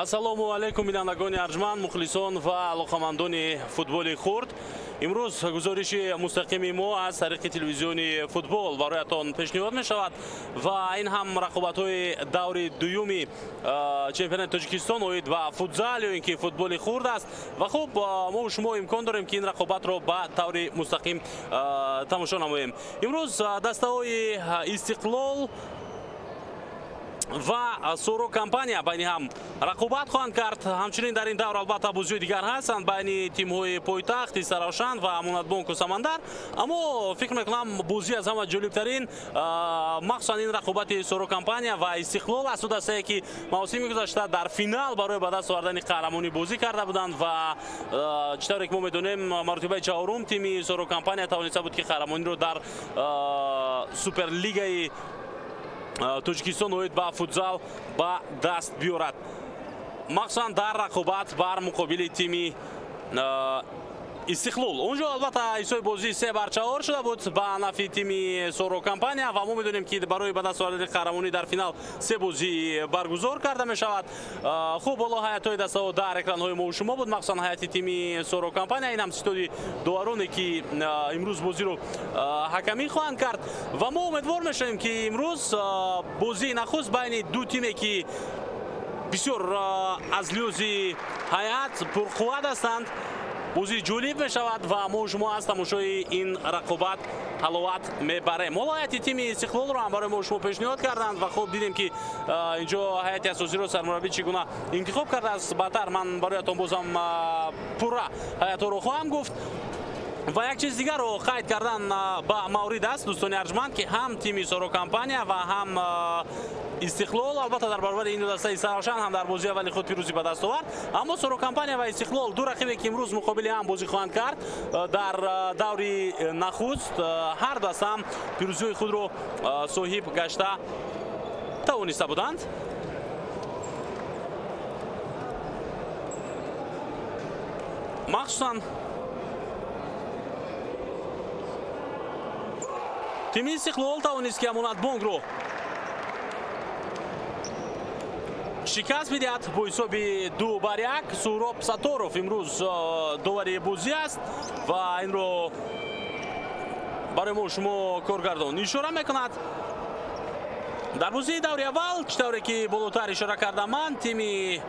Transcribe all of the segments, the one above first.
Ассалому алайкум бинандагони арҷманд, мухлисон ва алоқамандони футболи хурд. Имрӯз гузориши мустақими мо аз тариқи телевизиони футбол бароятон пешниҳод мешавад ва ин ҳам рақобатҳои даври дуюми чемпионати Тоҷикистон оид ба футзал ё ин ки футболи хурд аст. Ва хуб, мо шумо имкон дорем, ки ин рақобатро ба таври мустақим тамошо намоем. Имрӯз дастаҳои Истиқлол ва Соро компания байни ҳам рақобат хоҳанд кард. Ҳамчунин дар ин давр албатта бозиҳои дигар ҳастанд байни тимҳои пойтахт Истаравшан ва Амонатбонку Самандар. Аммо фикр мекунам, бозӣ аз ҳама ҷолибтарин, махсусан ин рақобати Соро компания ва Истиқлол аст, дастае ки мавсими гузашта дар финал барои ба даст овардани қаҳрамонӣ бозӣ карда буданд ва чӣ тавре ки мо медонем, маротибаи чаҳорум тими Соро компания тавониста буд, ки қаҳрамониро дар суперлигаи Тоҷикистон оид ба футзал ба даст биёрад, махсусан дар рақобат бар муқобили тими Истиқлол. Онҷо албатта ҳисоби бозӣ 3-4 шуда буд ба нафи тими Соро компания ва мо медонем, ки барои ба даст овардани қаҳрамонӣ дар финал се бозӣ баргузор карда мешавад. Хуб, ҳоло ҳайатҳои дастаҳо дар экранҳои мо шумо буд, махсусан ҳайати тими Соро компания. Ин ҳам ситоди довароне, ки имрӯз бозиро ҳакамӣ хоҳанд кард ва мо умедвор мешавем, ки имрӯз бозии нахуст байни ду тиме, ки бисёр аз лиҳози ҳайат пурқувват ҳастанд, бозии ҷолиб мешавад ва мо шумо аз тамошои ин рақобат ҳаловат мебарем. Ҳоло ҳайати тими Истиқлолро ҳам барои мо шумо пешниҳод карданд ва хуб дидем, ки инҷо ҳайати асосиро сармураббӣ чӣ гуна интихоб кардааст. Баъдтар ман бароятон бозам пурра ҳайатҳоро хоҳам гуфт. Ва як чиз дигарро қайд кардан ба маврид аст, дӯстони арҷманд, ки ҳам тими Соро компания ва ҳам Истиқлол албатта дар баробари ин ду дастаи Истаравшан ҳам дар бозии аввали худ пирӯзӣ ба даст овард. Аммо Соро компания ва Истиқлол, ду рақибе, ки имрӯз муқобили ҳам бозӣ хоҳанд кард дар даври нахуст, ҳар даста ҳам пирӯзиҳои худро соҳиб гашта тавониста буданд. Махсусан тими Истиқлол тавонист, ки Амонатбонкро шикаст бидиҳад бо ҳисоби 2-1. Суҳроб Сатторов имрӯз довари бозӣ аст ва инро барои мо шумо коргардон ишора мекунад. Дар бозии даври аввал, чӣ тавре ки болотар ишора кардам ман, тими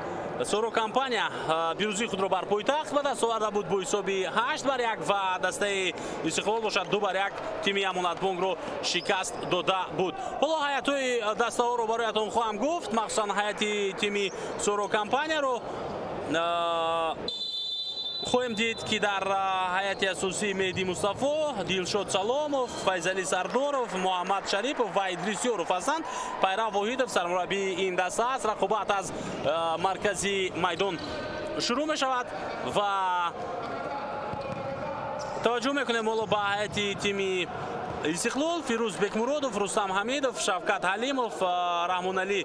Соро компания пирӯзии худро бар пойтахт ба даст оварда буд бо ҳисоби 8-1 ва дастаи Истиқлол бошад 2-1 тими Амонатбонкро шикаст дода буд. Ҳоло ҳайатҳои дастаҳоро бароятон хоҳам гуфт, махсусан ҳайати тими Соро компанияро хоҳем дид, ки дар ҳайати асосӣ Меҳдӣ Мустафо, Дилшод Саломов, Файзалӣ Сардоров, Муҳаммад Шарипов ва Идрис Ёров ҳастанд. Пайрав Воҳидов сармураббии ин даста аст. Рақобат аз маркази майдон шурӯъ мешавад ва таваҷҷӯҳ мекунем ҳоло ба ҳайати тими Истиқлол: Фирӯз Бекмуродов, Рустам Ҳамидов, Шавкат Ҳалимов, Раҳмоналӣ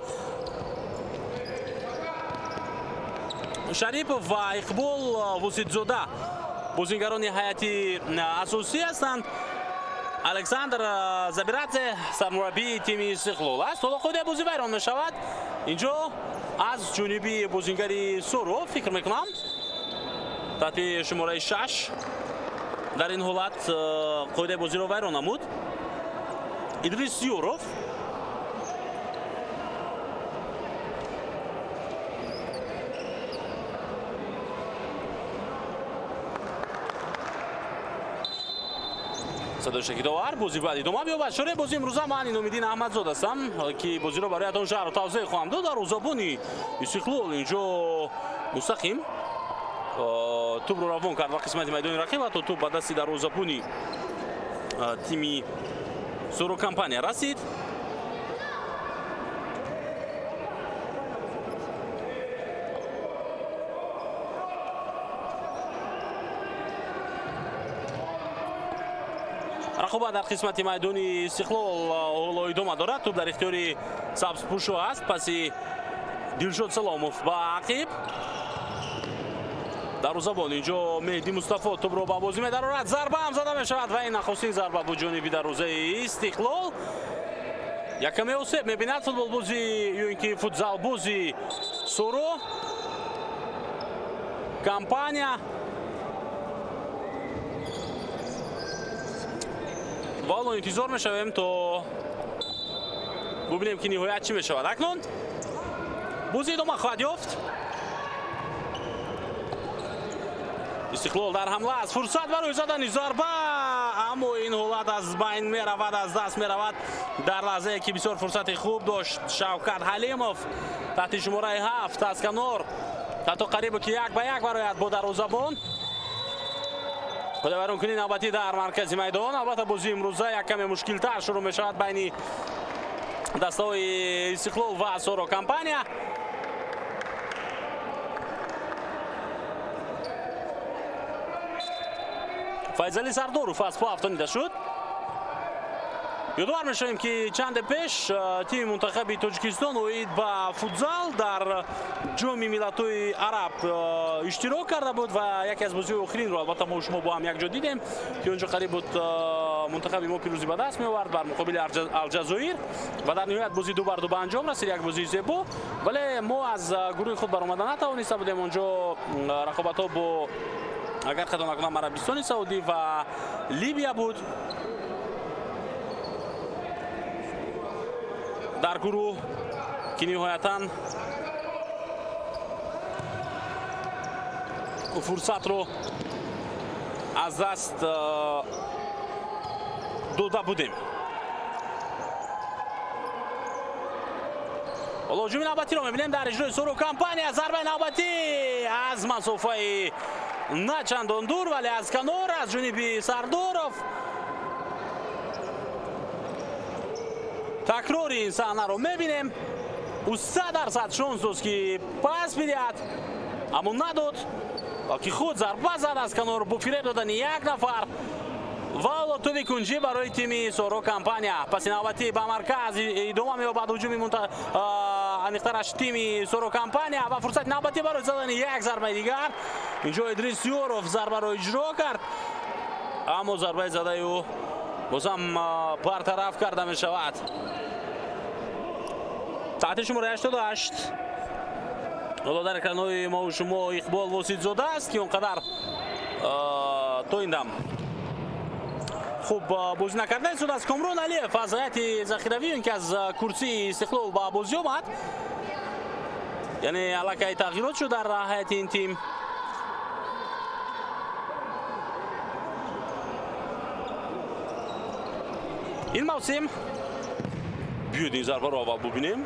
Шарипов ва Иқбол Вусидзода бозингарони ҳайати асосӣ ҳастанд. Александр Забирадзе сармураббии тими Истиқлол аст. Ҳоло худи бозӣ вайрон мешавад. Инҷо аз ҷониби бозингари Соро, фикр мекунам, таҳти шумораи 6 дар ин ҳолат қоидаи бозиро вайрон намуд Идрис Юров. Садои шакидовар бозӣ бояд идома биёбад. Шуре бозӣ имрӯза ман Иномиддин Аҳмадзод ҳастам, ки бозиро бароятон шаҳру тавзеҳ хоҳам дод. Дарвозабони Истиқлол инҷо мустақим тӯбро равон кард ба қисмати майдони рақиб, ҳатто тӯб ба дасти дарвозабони тими Соро компания расид. Рақобат дар қисмати майдони Истиқлол ҳоло идома дорад. Тӯб дар ихтиёри сабзпӯшо аст. Паси Дилшод Саломов ба ақиб. Дарвозабон инҷо Меҳдӣ Мустафо тӯбро ба бозӣ медарорад. Зарба ҳам зада мешавад ва ин нахустин зарба буд ҷониби дарвозаи Истиқлол. Якаме осеб мебинад футболбози ё ин ки футзалбози Соро. Компания. Ва ҳоло интизор мешавем то бубинем ки ниҳоят чӣ мешавад. Акнун бозӣ идома хоҳад ёфт. Истиқлол дар ҳамла аст. Фурсат барои задани зарба, аммо ин ҳолат аз байн меравад, аз даст меравад. Дар лаҳзае ки бисёр фурсати хуб дошт Шавкат Ҳалимов таҳти шумораи 7 аз канор, ҳатто қарибу ки 1-1 барояд бо дарвозабон. Худовайронкунии навбатӣ дар маркази майдон. Албатта бозии имрӯза як каме мушкилтар шурӯъ мешавад байни дастаҳои Истиқлол ва Соро Компания. Файзали Сардоров аз по афтонида шуд. Ёдовар мешавем ки чанде пеш тими мунтахаби Тоҷикистон оид ба футзал дар ҷоми миллатҳои араб иштирок карда буд ва яке аз бозиҳои охиринро албатта мо шумо бо ҳам якҷо дидем ки онҷо қариб буд мунтахаби мо пирӯзӣ ба даст меовард бар муқобили Алҷазоир ва дар ниҳоят бозӣ 2-2 ба анҷом расид, як бозии зебо, вале мо аз гурӯҳи худ баромада натавониста будем. Онҷо рақобатҳо бо, агар хато накунам, Арабистони Саудӣ ва Либия буд. Дар гурӯҳ ки ниҳоятан фурсатро аз даст дода будем. Ҳоло ҳуҷуми навбатиро мебинем дар иҷрои Соро Компания. Зарбаи навбатӣ аз масофаи на чандон дур, вале аз канор, аз ҷониби Сардоров. Такрори ин саҳнаро мебинем. Ӯ 100% шонс дошт ки пас бидиҳад, аммо надод, балки худ зарба зад аз канор бо фиреб додани як нафар. Ва ҳоло тӯби кунҷӣ барои тими Соро Компания. Паси навбатӣ ба марказ идома меёбад ҳуҷуми аниқтараш тими Соро Компания ва фурсати навбатӣ барои задани як зарбаи дигар. Инҷо Идрис Ёров зарбаро иҷро кард, аммо зарбаи задаи ӯ бозам бартараф карда мешавад. Таҳти шумораи 88 ҳоло дар экранҳои мо шумо Иқбол Воситзода аст ки он қадар то ин дам хуб бозӣ накарда истодааст. Комрон Алиев аз ҳайати захиравӣ, ин ки аз курсии Истиқлол ба бозӣ омад, яъне аллакай тағйирот шуд дар ҳайати ин тим. Ин мавсим биёед ин зарбаро аввал бубинем.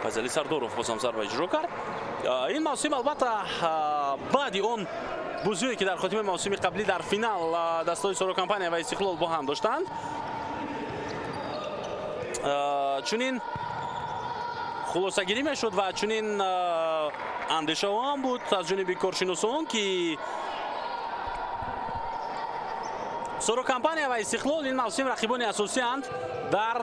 Файзали Сардоров бозам зарба иҷро кард. Ин мавсим албатта баъди он бозиҳое ки дар хотимаи мавсими қаблӣ дар финал дастаҳои Соро Компания ва Истиқлол бо ҳам доштанд, чунин хулосагирӣ мешуд ва чунин андешаҳо ҳам буд аз ҷониби коршиносон ки Соро Компания ва Истиқлол ин мавсим рақибони асосианд дар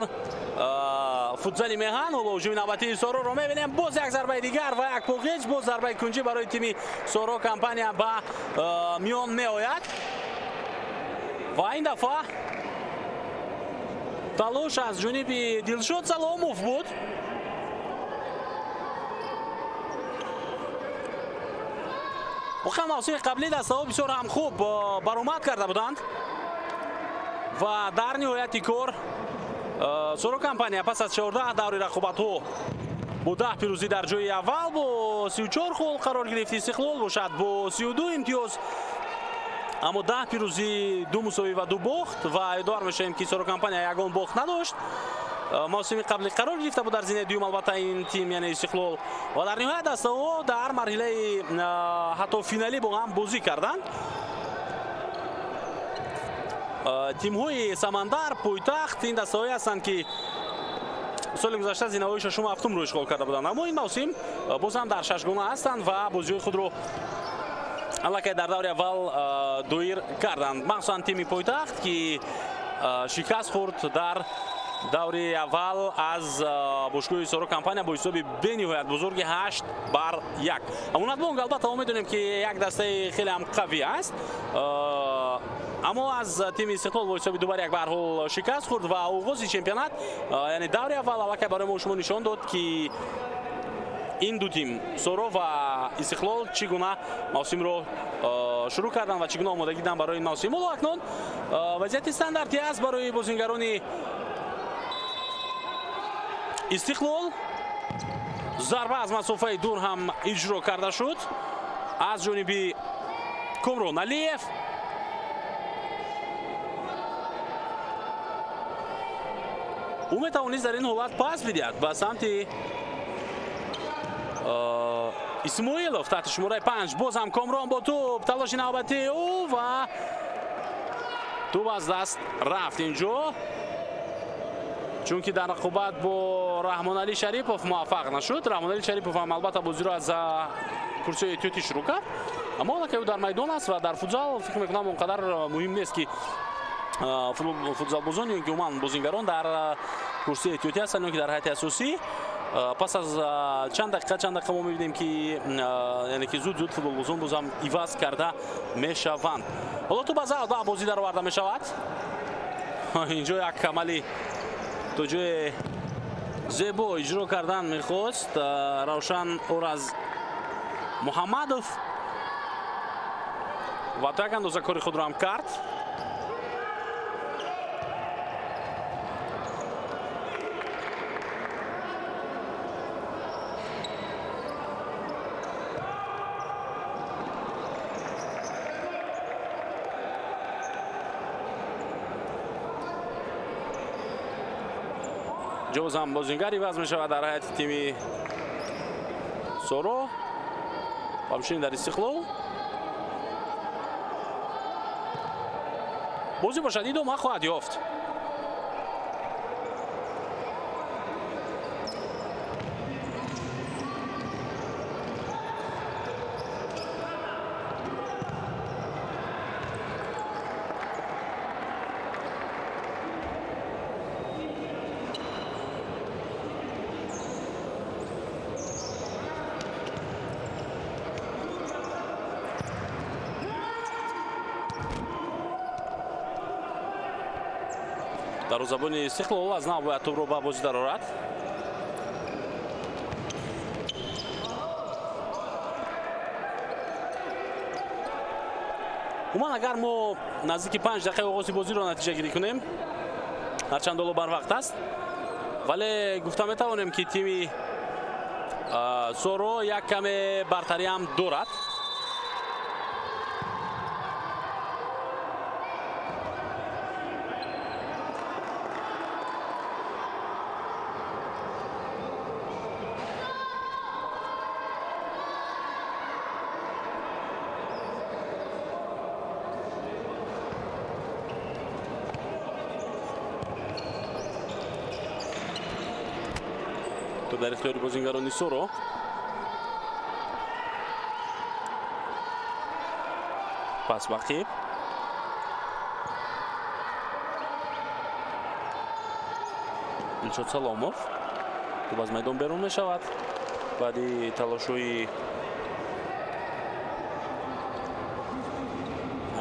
футзали меҳан. Ҳоло ҳуҷуми навбатии Сороро мебинем. Боз як зарбаи дигар ва як поғеҷ, боз зарбаи кунҷӣ барои тими Соро Компания ба миён меояд ва ин дафъа талош аз ҷониби Дилшод Саломов буд. Воқеан мавсими қаблӣ дастаҳо бисёр ҳам хуб баромад карда буданд ва дар ниҳояти кор Соро Компания пас аз 14 даври рақобатҳо бо 10 пирӯзӣ дар ҷои аввал бо 34 хол қарор гирифт. Истиқлол бошад бо 32 имтиёз, аммо 10 пирӯзӣ, 2 мусовӣ ва 2 бохт. Ва ёдовар мешавем ки Соро Компания ягон бохт надошт. Мавсими қаблӣ қарор гирифта буд дар зинаи дуюм албатта ин тим, яъне Истиқлол, ва дар ниҳоят дастаҳо дар марҳилаи ҳатто финалӣ бо ҳам бозӣ карданд. Тимҳои Самандар, Пойтахт ин дастаҳое ҳастанд ки соли гузашта зинаҳои шашум ва ҳафтумро ишғол карда буданд, аммо ин мавсим боз ҳам дар шашгона ҳастанд ва бозиҳои худро аллакай дар даври аввал доир карданд. Махсусан тими Пойтахт ки шикаст хӯрд дар даври аввал аз бошгоҳи Соро Компания бо ҳисоби бениҳоят бузурги 8-1. Амонатбонк албатта мо медонем ки як дастаи хеле ҳам қавӣ аст, аммо аз тими Истиқлол бо ҳисоби 2-1 ба ҳар ҳол шикаст хӯрд ва оғози чемпионат, яъне даври аввал аллакай барои мо шумо нишон дод ки Ин ду тим Соро ва Истиқлол чӣ гуна мавсимро шурӯъ карданд ва чӣ гуна омодагӣ диданд барои ин мавсим. Ҳоло акнун вазъияти стандартӣ аст барои бозингарони Истиқлол. Зарба аз масофаи дур ҳам иҷро карда шуд аз ҷониби Комрон Алиев. Ӯ метавонист дар ин ҳолат пас бидиҳад ба самти Исмоилов таҳти шумораи 5. Боз ҳам Комрон бо тӯб, талоши навбатии ӯ ва тӯб аз даст рафт инҷо, чунки дар рақобат бо Раҳмоналӣ Шарипов муваффақ нашуд. Раҳмоналӣ Шарипов ҳам албатта бозиро аз курсиҳои эҳтиётӣ шурӯъ кард, аммо аллакай ӯ дар майдон аст ва дар футзал фикр мекунам он қадар муҳим нест, ки футзалбозон ё ки умуман бозингарон дар курсии эҳтиётӣ ҳастанд ё ки дар ҳайати асосӣ. Пас аз чанд дақиқа мо мебинем, ки яъне ки зуд-зуд футболбозон боз ҳам иваз карда мешаванд. Ҳоло тӯб аз ба бозӣ дароварда мешавад. Инҷо як амали то ҷое зебо иҷро кардан мехост Равшан Ораз Муҳаммадов ва то як андоза кори худро ҳам кард. Ҷозам бозингар иваз мешавад дар ҳайати тими Соро ва ҳамчунин дар Истиқлол. Бозӣ бошад идома хоҳад ёфт. Дарвозабони Истиқлол аз нав бояд тӯбро ба бозӣ дарорад. Умуман агар мо наздики 5 дақиқаи оғози бозиро натиҷагирӣ кунем, ҳарчанд ҳоло барвақт аст, вале гуфта метавонем, ки тими Соро як каме бартарӣ ҳам дорад. Дар ихтиёри бозингарони Соро. Пас ба қиб. Дилшод Саломов тӯб аз майдон берун мешавад баъди талошҳои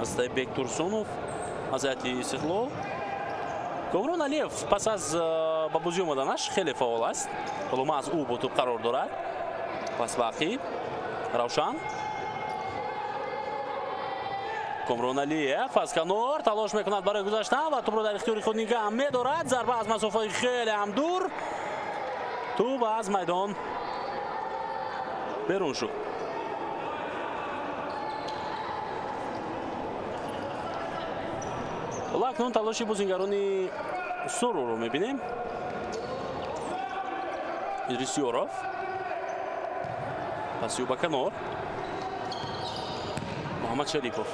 Астайбек Турсунов аз ҳайати Истиқлол. Комрон Алиев пас аз ба бозӣ омаданаш хеле фаъол аст. Ҳоло маҳз ӯ бо тӯб қарор дорад. Пас ба ақиб Равшан. Комрон Алиев аз канор талош мекунад барои гузаштан ва тӯбро дар ихтиёри худ нигаҳ медорад. Зарба аз масофаи хеле ҳам дур. Тӯб аз майдон берун шуд. Ҳоло акнун талоши бозингарони Сороро мебинем. Идрис Ёров паси ӯ ба канор. Муҳаммад Шарипов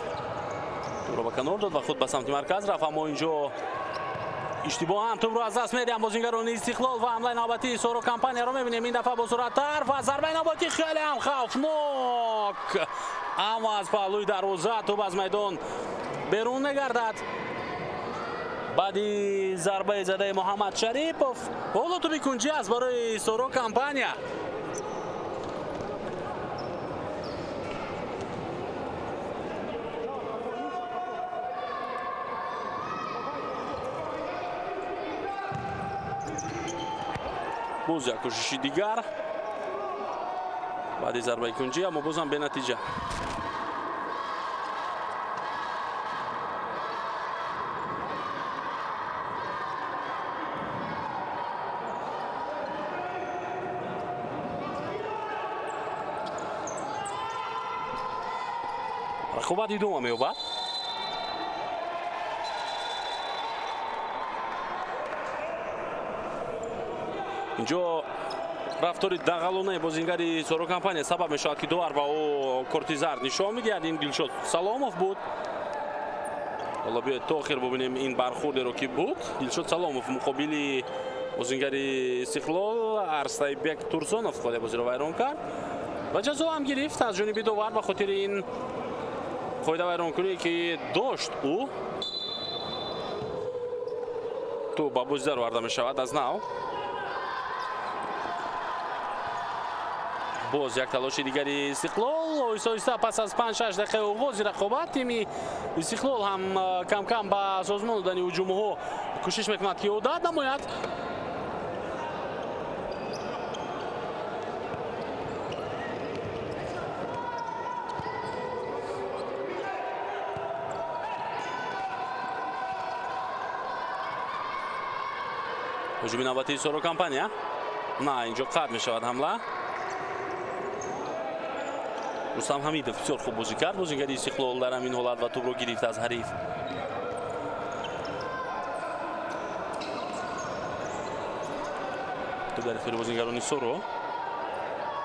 тӯбро ба канор дод ва худ ба самти марказ рафт, аммо инҷо иштибоҳан тӯбро аз даст медиҳанд бозингарони Истиқлол ва ҳамлаи навбатии Соро компанияро мебинем. Ин дафъа бо суръаттар ва зарбаи навбатӣ хеле ҳам хавфнок, аммо аз паҳлӯи дарвоза тӯб аз майдон берун мегардад. Баъди зарбаи задаи Муҳаммад Шарипов ҳоло тӯби кунҷӣ аст барои Соро компания. Боз як кӯшиши дигар. Баъди зарбаи кунҷӣ, аммо бозам бенатиҷа. Рақобат идома меёбад. Инҷо рафтори дағалонаи бозингари Соро компания сабаб мешавад, ки довар ба ӯ корти зард нишон медиҳад. Ин Дилшод Саломов буд. Ҳоло биёед то охир бубинем ин бархурдеро, ки буд. Дилшод Саломов муқобили бозингари Истиқлол Арстайбек Турсонов қоидаи бозиро вайрон кард ва ҷазо ҳам гирифт аз ҷониби довар ба хотири ин қоида вайронкуние, ки дошт ӯ. Тӯб ба бозӣ дароварда мешавад аз нав. Боз як талоши дигари Истиқлол. Оҳиста оҳиста пас аз 5-6 дақиқаи оғози рақобат тими Истиқлол ҳам кам-кам ба созмон додани ҳуҷумҳо кӯшиш мекунад, ки одат намояд. Ҳуҷуми навбатии Соро компания. На, инҷо қатъ мешавад ҳамла. Рустам Ҳамидов бисёр хуб бозӣ кард. Бозингари Истиқлол дар ҳамин ҳолат ва тӯбро гирифт аз ҳариф. Тӯб дар ихтиёри бозингарони Соро.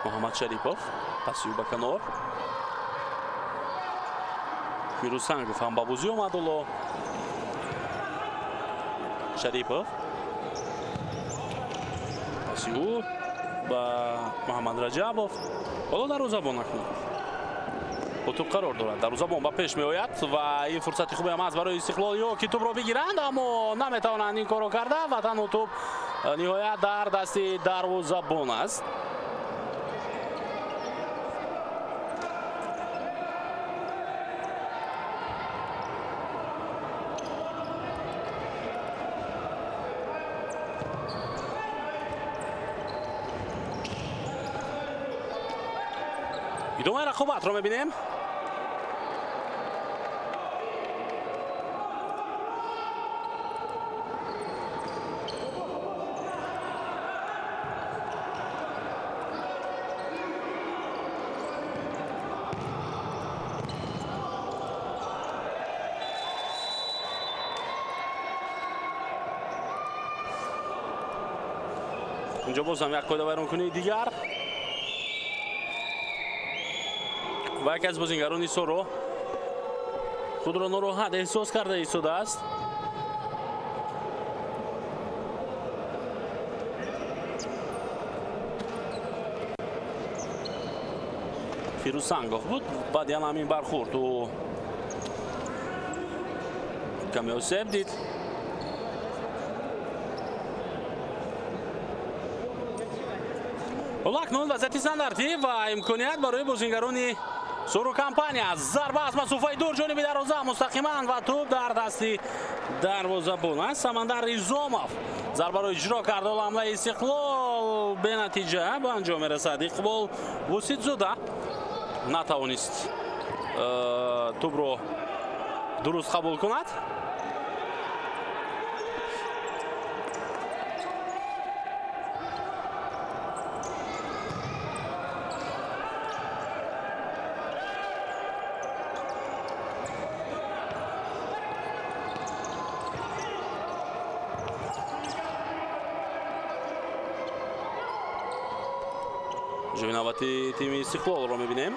Муҳаммад Шарипов паси ӯ ба канор. Фирӯз Сангов ҳам ба бозӣ омад ҳоло. Шарипов паси ӯ ба Муҳаммад Раҷабов. Ҳоло дарвозабон акнун бо тӯб қарор дорад. Дарвозабон ба пеш меояд ва ин фурсати хубе ҳам аст барои Истиқлол, ё ки тӯбро бигиранд, аммо наметавонанд ин корро карда ва танҳо тӯб ниҳоят дар дасти дарвозабон аст. Идомаи рақобатро мебинем. Инҷо боз ҳам як қоида вайронкунии дигар ва яке аз бозингарони Соро худро нороҳат эҳсос карда истодааст. Фирӯз Сангов буд. Баъди ҳамин бархурд ӯ каме осеб дид. Ҳоло акнун вазъияти стандартӣ ва имконият барои бозингарони Соро компания. Зарба аз масофаи дур ҷониби дарвоза мустақиман ва тӯб дар дасти дарвозабон аст. Самандар Изомов зарбаро иҷро кард. Ҳоло ҳамлаи Истиқлол бенатиҷа ба анҷом мерасад. Иқбол Вусидзода натавонист тӯбро дуруст қабул кунад. Ҳуҷуми навбатии тими Истиқлолро мебинем.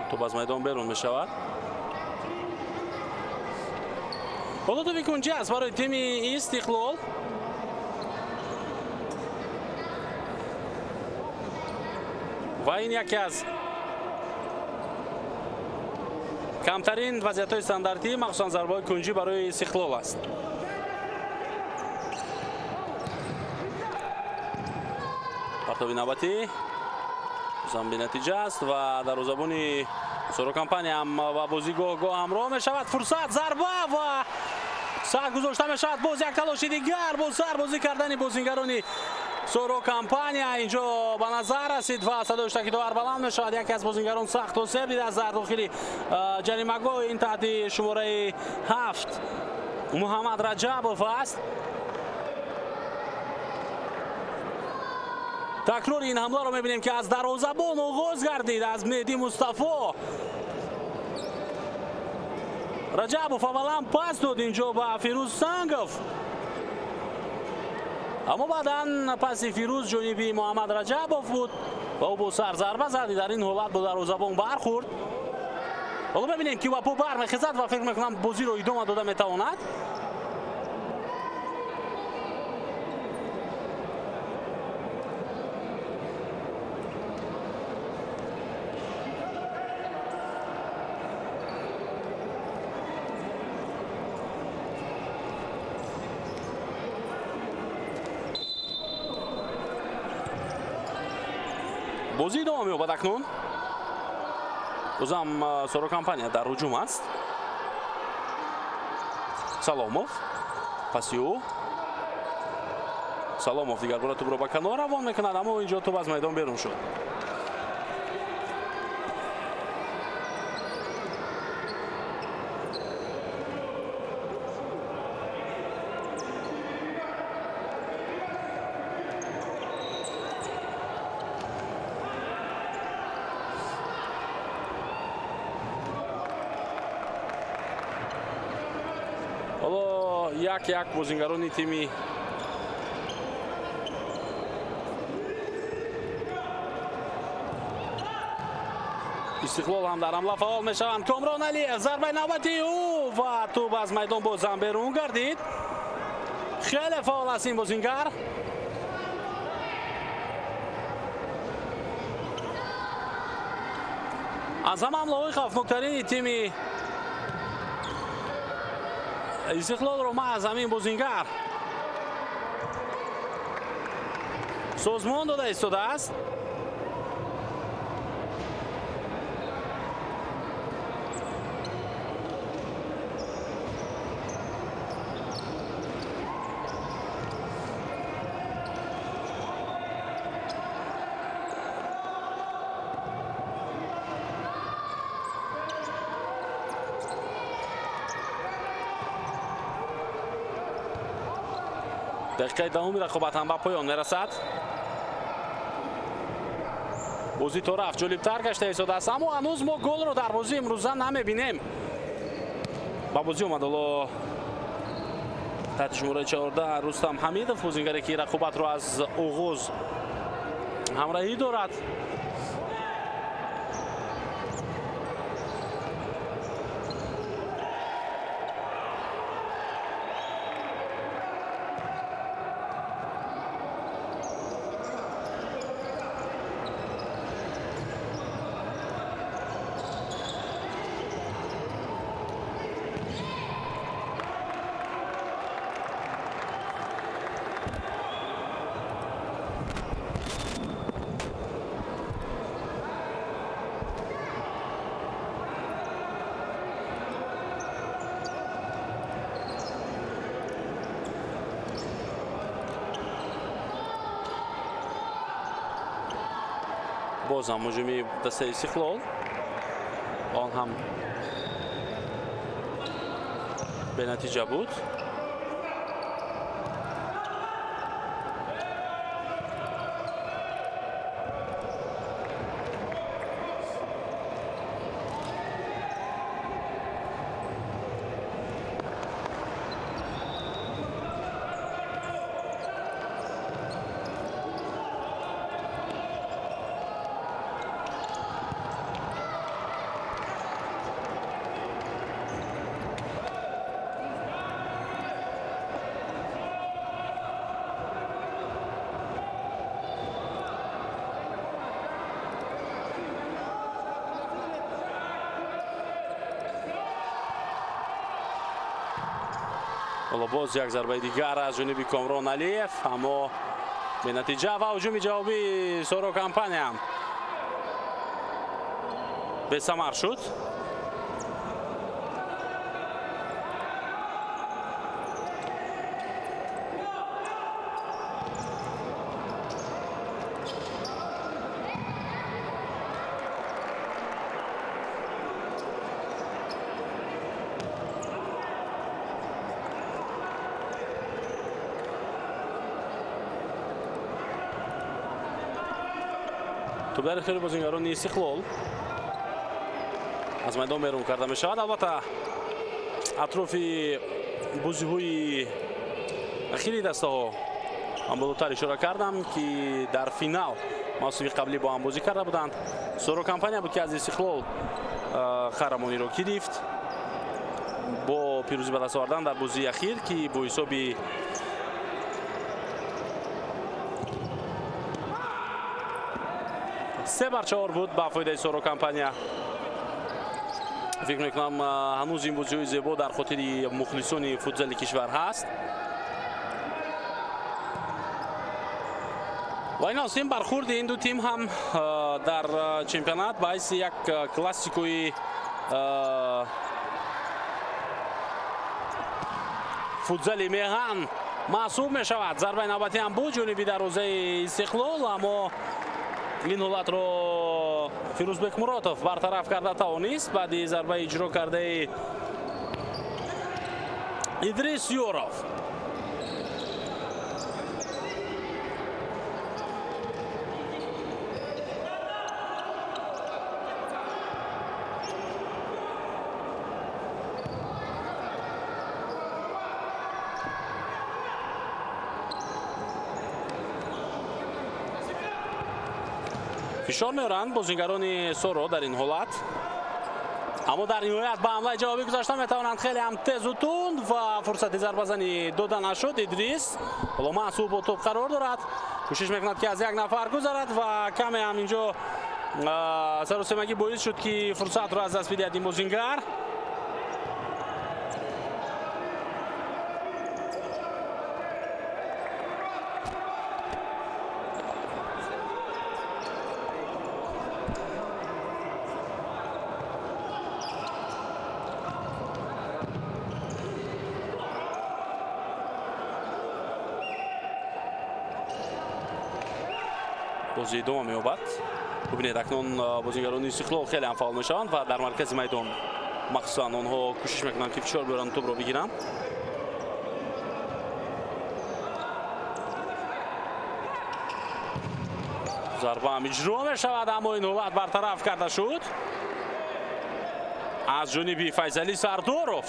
Тӯб аз майдон берун мешавад. Ҳоло тӯби кунҷӣ аст барои тими Истиқлол. Ва ин яке аз камтарин вазъиятҳои стандартӣ, махсусан зарбаҳои кунҷӣ барои Истиқлол аст. Партоби навбатӣ Бозам бенатиҷа аст ва дарвозабони Соро Компания ҳам ба бозӣ гоҳ-гоҳ ҳамроҳ мешавад. Фурсат, зарба ва сар гузошта мешавад. Боз як талоши дигар, бо сар бозӣ кардани бозингарони Соро Компания инҷо ба назар расид ва садои штаки довар баланд мешавад. Яке аз бозингарон сахт осеб дидааст дар дохили ҷаримагоҳ. Ин таҳти шумораи 7 Муҳаммад Раҷабов аст. Такрори ин ҳамларо мебинем, ки аз дарвозабон оғоз гардид, аз Меҳдӣ Мустафо. Раҷабов аввалан пас дод инҷо ба Фирӯз Сангов, аммо баъдан паси Фирӯз ҷониби Муҳаммад Раҷабов буд ва ӯ бо сар зарба зад. Дар ин ҳолат бо дарвозабон бархӯрд. Ҳоло мебинем, ки ба по бармехезад ва фикр мекунам бозиро идома дода метавонад. Бозӣ идома меёбад акнун. Бозам Соро Компания дар ҳуҷум аст. Саломов паси ӯ. Саломов дигар бора тӯбро ба канор равон мекунад, аммо инҷо тӯб аз майдон берун шуд. Ҳоло як-як бозингарони тими Истиқлол ҳам дар ҳамла фаъол мешаванд. Комрон Алиев, зарбаи навбати ӯ ва тӯб аз майдон бозам берун гардид. Хеле фаъол аст ин бозингар. Аз ҳама ҳамлаҳои хавфноктарини тими Истиқлолро маҳз ҳамин бозингар созмон дода истодааст. Дақиқаи даҳуми рақобат ҳам ба поён мерасад. Бозӣ то рафт ҷолибтар гашта истодааст, аммо ҳанӯз мо голро дар бозии имрӯза намебинем. Ба бозӣ омад ҳоло таҳти шумораи 14 Рустам Ҳамидов, бозингаре ки рақобатро аз оғоз ҳамроҳӣ дорад. Бозам ҳуҷуми дастаи Истиқлол, он ҳам бенатиҷа буд. Ҳоло боз як зарбаи дигар аз ҷониби Комрон Алиев, аммо бенатиҷа ва ҳуҷуми ҷавобии Соро Компания. Бесамар шуд. Туп дар ихтиёри бозингарони Истиқлол аз майдон берун карда мешавад. Албатта, атрофи бозиҳои ахири дастаҳо ман болотар ишора кардам, ки дар финал мавсими қаблӣ бо ҳам бозӣ карда буданд. Соро компания буд, ки аз Истиқлол қаҳрамониро гирифт бо пирӯзӣ ба даст овардан дар бозии ахир, ки бо ҳисоби 3-4 буд ба фоидаи Соро компания. Фикр мекунам, ҳанӯз ин бозиҳои зебо дар хотири мухлисони футзали кишвар ҳаст. Ва ин ҳастем бархурди ин ду тим ҳам дар чемпионат ба ҳайси як классикои футзали меҳан маҳсуб мешавад. Зарбаи навбатӣ ҳам буд ҷониби дарвозаи Истиқлол, аммо ин ҳолатро Фирӯзбек Муротов бартараф карда тавонист баъди зарбаи иҷро кардаи Идрис Ёров. Фишор меоранд бозингарони Соро дар ин ҳолат, аммо дар ниҳоят ба ҳамлаи ҷавобӣ гузашта метавонанд хеле ҳам тезу тунд ва фурсати зарбазанӣ дода нашуд. Идрис ҳоло маъсуб бо тӯб қарор дорад, кӯшиш мекунад, ки аз як нафар гузарад ва каме ҳам инҷо саросемагӣ боис шуд, ки фурсатро аз даст бидиҳад ин бозингар. Бозӣ идома меёбад. Бубинед, акнун бозингарони Истиқлол хеле ҳам фаъол мешаванд ва дар маркази майдон махсусан онҳо кӯшиш мекунанд, ки фишор биёранд, тӯбро бигиранд. Зарба ҳам иҷро мешавад, аммо ин ҳолат бартараф карда шуд аз ҷониби Файзалӣ Сардоров.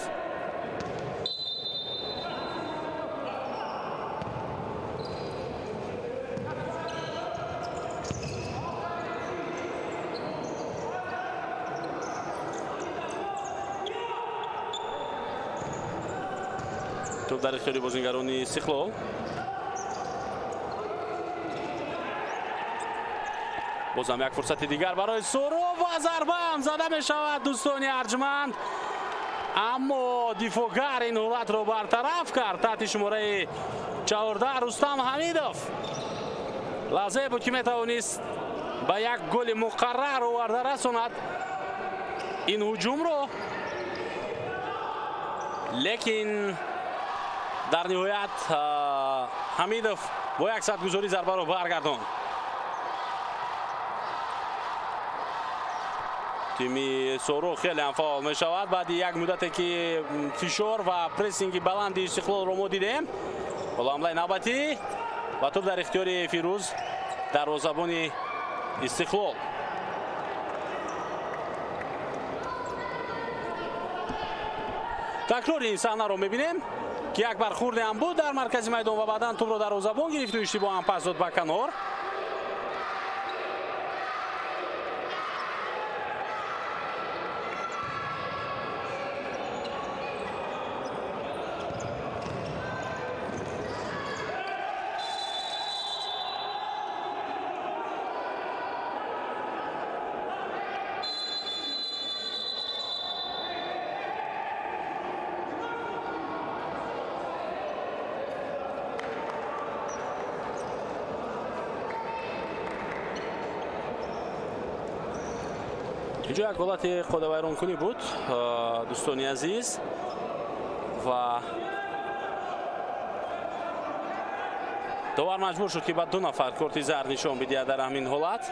Туп дар ихтиёри бозингарони Истиқлол. Бозам як фурсати дигар барои Соро ва зарба ҳам зада мешавад, дӯстони арҷманд, аммо дифоъгар ин ҳолатро бартараф кард таҳти шумораи 14 Рустам Ҳамидов. Лаҳзае буд, ки метавонист ба як голи муқаррар оварда расонад ин ҳуҷумро, лекин дар ниҳоят Ҳамидов бо як садгузорӣ зарбаро баргардонд. Тими Соро хеле ҳам фаъол мешавад баъди як муддате, ки фишор ва прессинги баланди Истиқлолро мо дидем. Ҳоло ҳамлаи навбатӣ ва туп дар ихтиёри Фирӯз, дарвозабони Истиқлол. Такрори ин саҳнаро мебинем, ки як бархурде ҳам буд дар маркази майдон ва баъдан тӯбро дарвозабон гирифту иштибоҳ ҳам пас дод ба канор. Инҷо як ҳолати қоидавайронкунӣ буд, дӯстони азиз, ва довар маҷбур шуд, ки ба ду нафар корти зард нишон бидиҳад дар ҳамин ҳолат.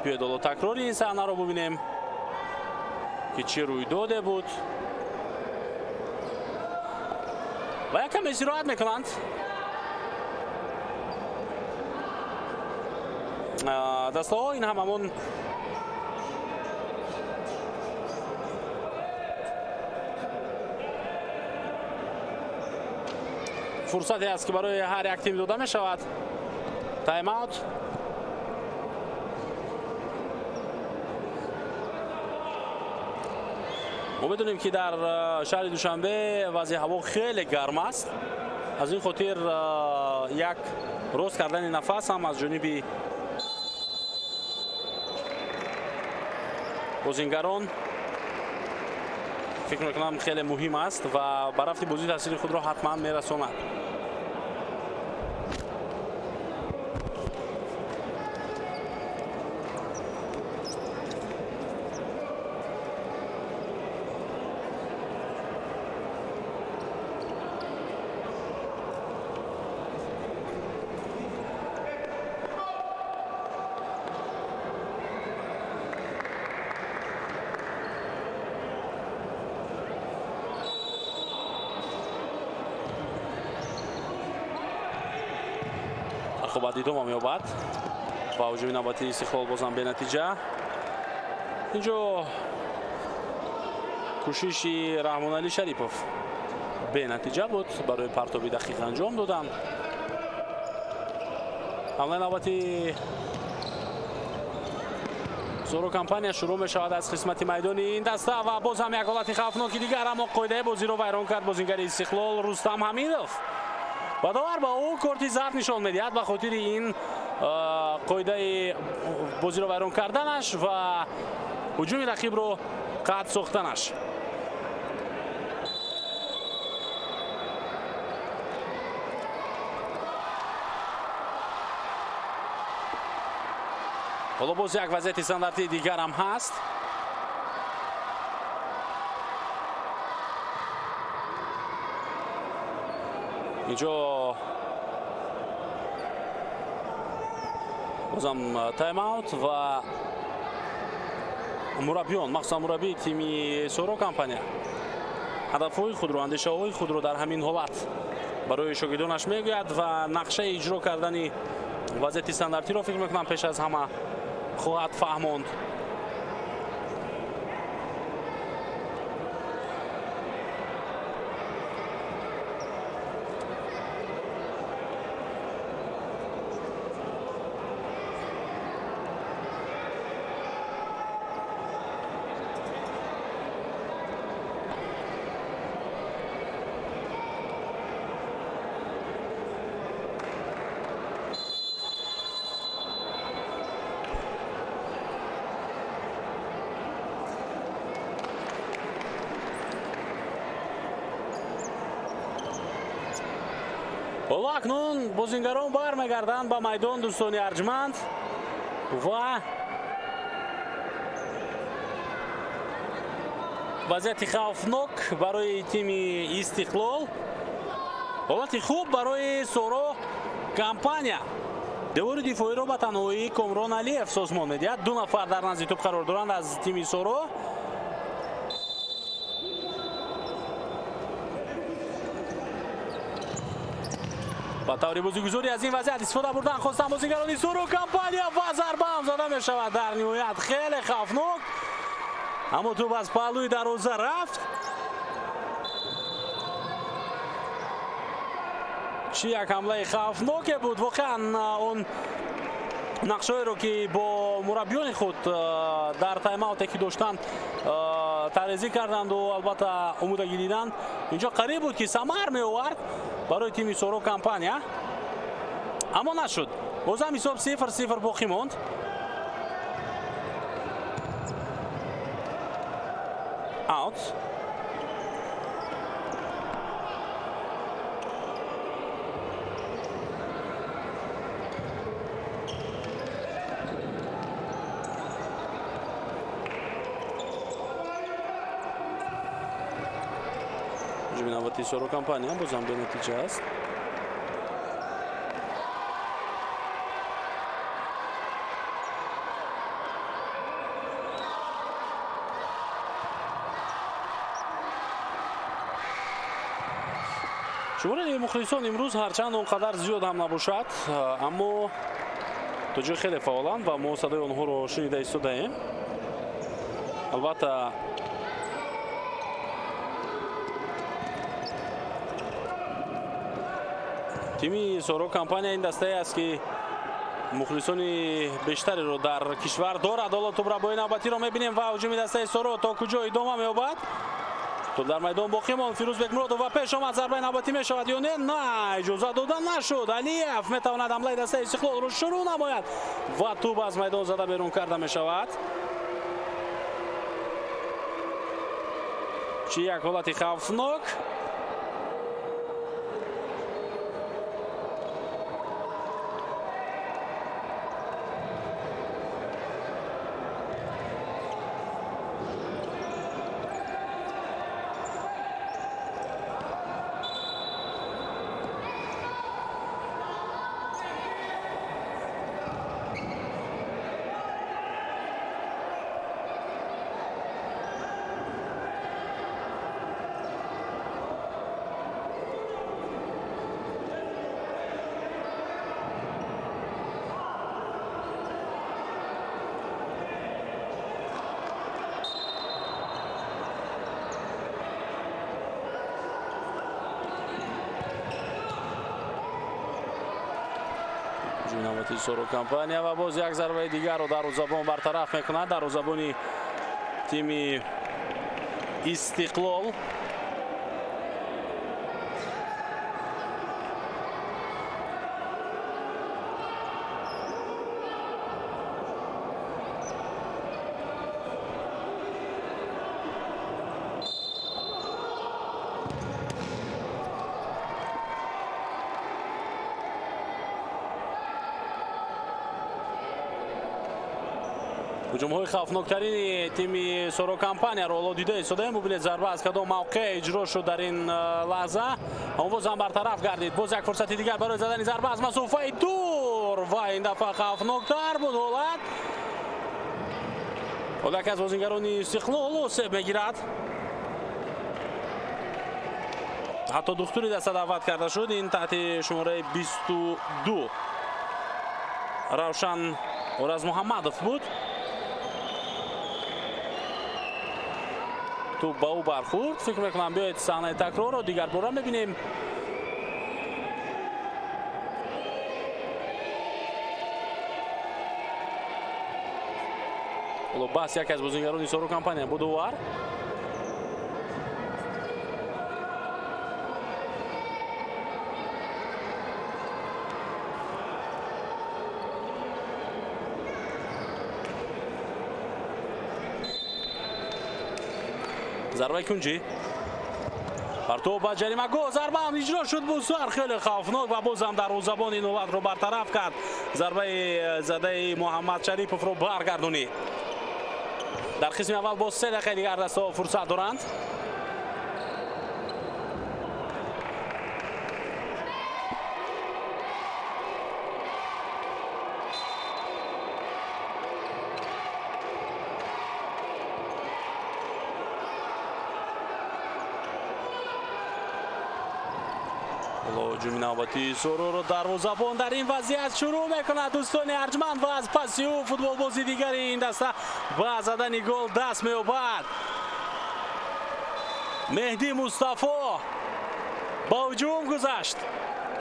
Биёед ҳоло такрори ин саҳнаро бубинем, ки чӣ рӯйдоде буд. Ва якам истироҳат мекунанд. Дастаҳо ин ҳам ҳамон фурсате аст, ки барои ҳар як тим дода мешавад. Тайм-аут. Мо медонем, ки дар шаҳри Душанбе вазъи ҳаво хеле гарм аст. Аз ин хотир як рост кардани нафас ҳам аз ҷониби бозингарон фикр мекунам хеле муҳим аст ва ба рафти бозӣ таъсири худро ҳатман мерасонад. Рақобат идома меёбад ва ҳуҷуми навбатии Истиқлол бозам бенатиҷа. Инҷо кӯшиши Раҳмоналӣ Шарипов бенатиҷа буд, барои партоби дақиқ анҷом доданд. Ҳамлаи навбати Соро компания шурӯъ мешавад аз қисмати майдони ин даста ва боз ҳам як ҳолати хавфноки дигар, аммо қоидаи бозиро вайрон кард бозингари Истиқлол Рустам Ҳамидов. Ва довар ба ӯ корти зард нишон медиҳад ба хотири ин қоидаи бозиро вайрон карданаш ва ҳуҷуми рақибро қатъ сохтанаш. Ҳоло боз як вазъияти стандартии дигар ҳам ҳаст. Инҷо бозам тайм-аут ва мураббиён, махсусан мураббии тими Соро компания ҳадафҳои худро, андешаҳои худро дар ҳамин ҳолат барои шогирдонаш мегӯяд ва нақшаи иҷро кардани вазъияти стандартиро фикр мекунам пеш аз ҳама хоҳад фаҳмонд. Ҳоло акнун бозингарон бармегарданд ба майдон, дӯстони арҷманд, ва вазъияти хавфнок барои тими Истиқлол, ҳолати хуб барои Соро компания. Девори дифоиро ба танҳоӣ Комрон Алиев созмон медиҳад. Ду нафар дар назди тӯб қарор доранд аз тими Соро. Ба таври бозигузорӣ аз ин вазъият истифода бурдан хостанд бозигарони Соро компания ва зарба ҳам зада мешавад дар ниҳоят хеле хавфнок, аммо тӯб аз паҳлӯи дарвоза рафт. Чӣ як ҳамлаи хавфноке буд воқеан. Он нақшҳоеро, ки бо мураббиёни худ дар тайм-ауте ки доштанд тарезӣ карданду албатта омодагӣ диданд, инҷо қариб буд, ки самар меовард барои тими Соро компания, аммо нашуд. Бозам ҳисоб 0-0 боқӣ монд. Аут. Ҳуҷуми навбатии Соро компания бозам бенатиҷа аст. Шумораи мухлисон имрӯз ҳарчанд он қадар зиёд ҳам набошад, аммо то ҷой хеле фаъоланд ва мо садои онҳоро шунида истодаем. Албатта, тими Соро компания ин дастае аст, ки мухлисони бештареро дар кишвар дорад. Ҳоло тӯбрабои навбатиро мебинем ва ҳуҷуми дастаи Соро то куҷо идома меёбад. Тӯб дар майдон боқӣ монд. Фирӯз Бекмуродов ва пеш омад. Зарбаи навбатӣ мешавад ё не? На, иҷоза дода нашуд. Алиев метавонад ҳамлаи дастаи Истиқлолро шурӯъ намояд ва тӯб аз майдон зада берун карда мешавад. Чӣ як ҳолати хавфнок. Навбати Соро компания ва боз як зарбаи дигарро дарвозабон бартараф мекунад. Дарвозабони тими Истиқлол. Ҳуҷумҳои хавфноктарини тими Соро компанияро ҳоло дида истодаем. Бубинед, зарба аз кадом мавқеъ иҷро шуд дар ин лаҳза. Он боз ҳам бартараф гардид. Боз як фурсати дигар барои задани зарба аз масофаи дур ва ин дафъа хавфноктар буд ҳолат. Ҳоло яке аз бозингарони Истиқлол осеб мегирад. Ҳатто духтури даста даъват карда шуд. Ин таҳти шумораи 22 Равшан Оразмуҳаммадов буд. Тӯб ба ӯ бархӯрд. Фикр мекунам, биёед саҳнаи такрорро дигар бора мебинем. Ҳоло бас яке аз бозингарони Соро компания буд овар. Зарбаи кунҷӣ. Партов ба ҷаримагоҳ. Зарба ҳам иҷро шуд. Бусар хеле хавфнок ва боз ҳам дарвозабон ин ҳолатро бартараф кард. Зарбаи задаи Муҳаммад Шариповро баргардонид. Дар қисми аввал боз 3 дақиқаи дигар дастаҳо фурсат доранд. Ҳуҷуми навбатии Сороро дарвозабон дар ин вазъият шурӯъ мекунад. Дӯстони арҷманд, ва аз паси ӯ футболбози дигари ин даста ба задани гол даст меёбад. Меҳдӣ Мустафо ба ҳуҷум гузашт,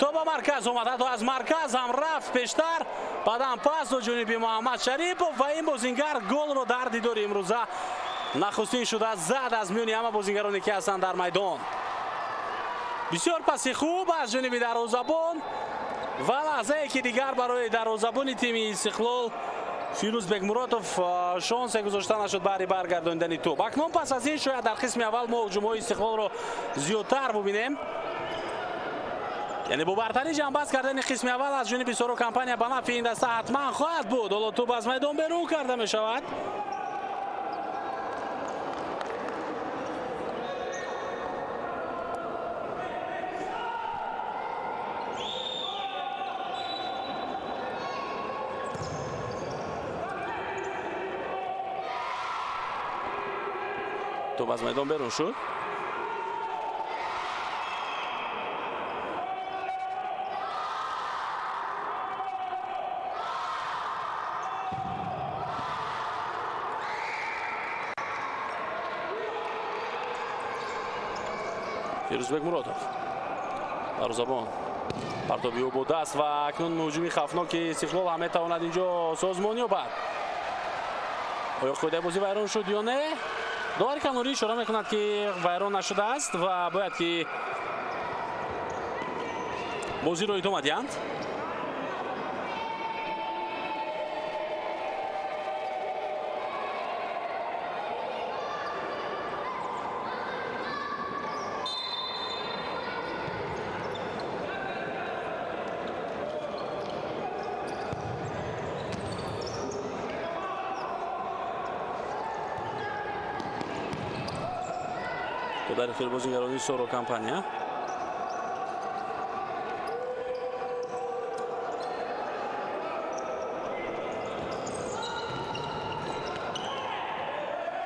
то ба марказ омад, ҳатто аз марказ ҳам рафт пештар, баъдан пас до ҷониби Муҳаммад Шарипов ва ин бозингар голро дар дидори имрӯза нахустин шуда зад аз миёни ҳама бозингароне ки ҳастанд дар майдон. Бисёр паси хуб аз ҷониби дарвозабон ва лаҳзае ки дигар барои дарвозабони тими Истиқлол Фирӯз Бекмуродов шонсе гузошта нашуд баҳри баргардонидани тӯб. Акнун пас аз ин шояд дар қисми аввал мо ҳуҷумҳои Истиқлолро зиёдтар бубинем. Яъне бо бартарӣ ҷамъбаст кардани қисми аввал аз ҷониби Соро компания ба нафъи ин даста ҳатман хоҳад буд. Ҳоло тӯб аз майдон берун карда мешавад. Тӯб аз майдон берун шуд. Фирӯзбек Муродов, дарвозабон, партоби ӯ бо даст ва акнун ҳуҷуми хавфноки Истиқлол ҳам метавонад инҷо созмон ёбад. Оё қоидаи бозӣ вайрон шуд ё не? Довари канорӣ ишора мекунад, ки вайрон нашудааст ва бояд ки бозиро идома диҳанд. Дар ихтиёри бозигарони Соро компания.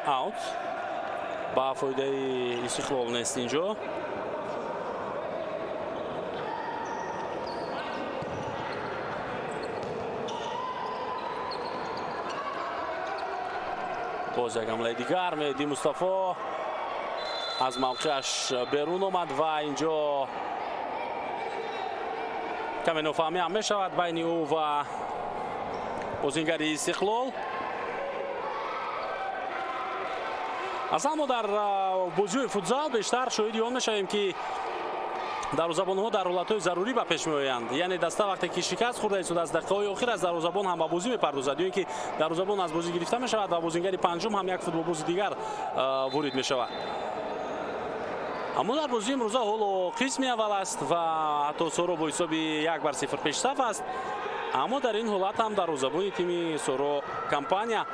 Аут ба фоидаи Истиқлол нест инҷо. Боз як ҳамлаи дигар, Меҳдӣ Мустафо аз мавқеаш берун омад ва инҷо каме нофаҳмӣ ҳам мешавад байни ӯ ва бозингари Истиқлол. Аслан мо дар бозиҳои футзал бештар шоҳиди он мешавем, ки дарвозабонҳо дар ҳолатҳои зарурӣ ба пеш меоянд. Яъне даста вақте ки шикаст хӯрда истодааст, дақиқаҳои охир аз дарвозабон ҳам ба бозӣ мепардозад, ё ин ки дарвозабон аз бозӣ гирифта мешавад ва бозингари панҷум ҳам як футболбози дигар ворид мешавад. Аммо дар бозии имрӯза ҳоло қисми аввал аст ва ҳатто Соро бо ҳисоби 1-0 пешсаф аст. Аммо дар ин ҳолат ҳам дарвозабони тими Соро компания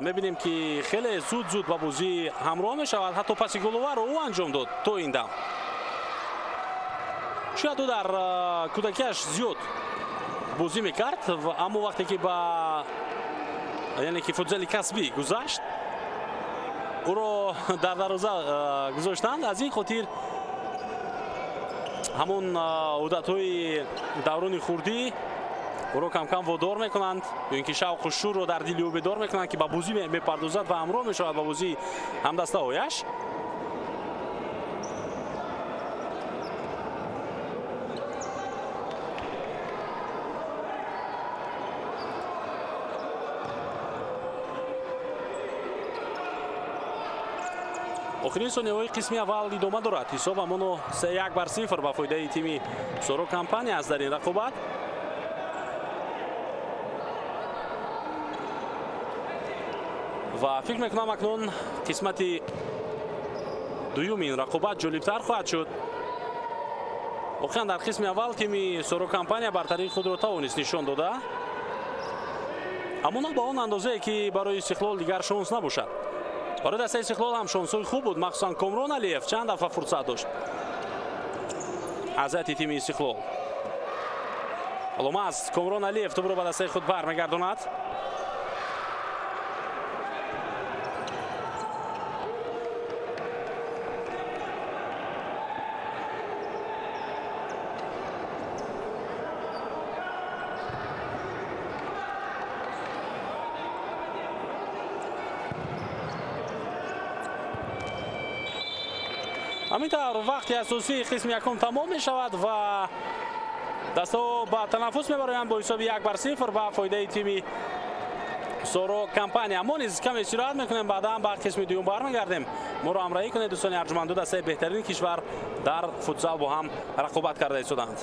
мебинем, ки хеле зуд-зуд ба бозӣ ҳамроҳ мешавад. Ҳатто паси головаро ӯ анҷом дод то ин дам. Шояд ӯ дар кӯдакиаш зиёд бозӣ мекард, аммо вақте ки ба яъне ки футзали касбӣ гузашт, ӯро дар дарвоза гузоштанд. Аз ин хотир ҳамон одатҳои даврони хурдӣ ӯро камкам водор мекунанд, ё ин ки шавқу шӯрро дар дили ӯ бедор мекунанд, ки ба бозӣ мепардозад ва ҳамроҳ мешавад ба бозии ҳамдастаҳояш. Охирин сонияҳои қисми аввал идома дорад. Ҳисоб ҳамоно 1-0 ба фоидаи тими Соро компания аст дар ин рақобат. Ва фикр мекунам, акнун қисмати дуюми ин рақобат ҷолибтар хоҳад шуд. Воқеан дар қисми аввал тими Соро компания бартарии худро тавонист нишон дода, аммо на ба он андозае, ки барои Истиқлол дигар шонс набошад. Барои дастаи Истиқлол ҳам шонсҳои хуб буд, махсусан Комрон Алиев чанд дафъа фурсат дошт аз ҳайати тими Истиқлол. Ҳоло маҳз Комрон Алиев тӯбро ба дастаи худ бармегардонад. Ҳамин тавр вақти асосии қисми якум тамом мешавад ва дастаҳо ба танаффус мебароянд бо ҳисоби 1-0 ба фоидаи тими Соро компания. Мо низ каме истироҳат мекунем, баъдан ба қисми дуюм бармегардем. Моро ҳамроҳӣ кунед, дӯстони арҷуманд. Ду дастаи беҳтарини кишвар дар футзал бо ҳам рақобат карда истодаанд.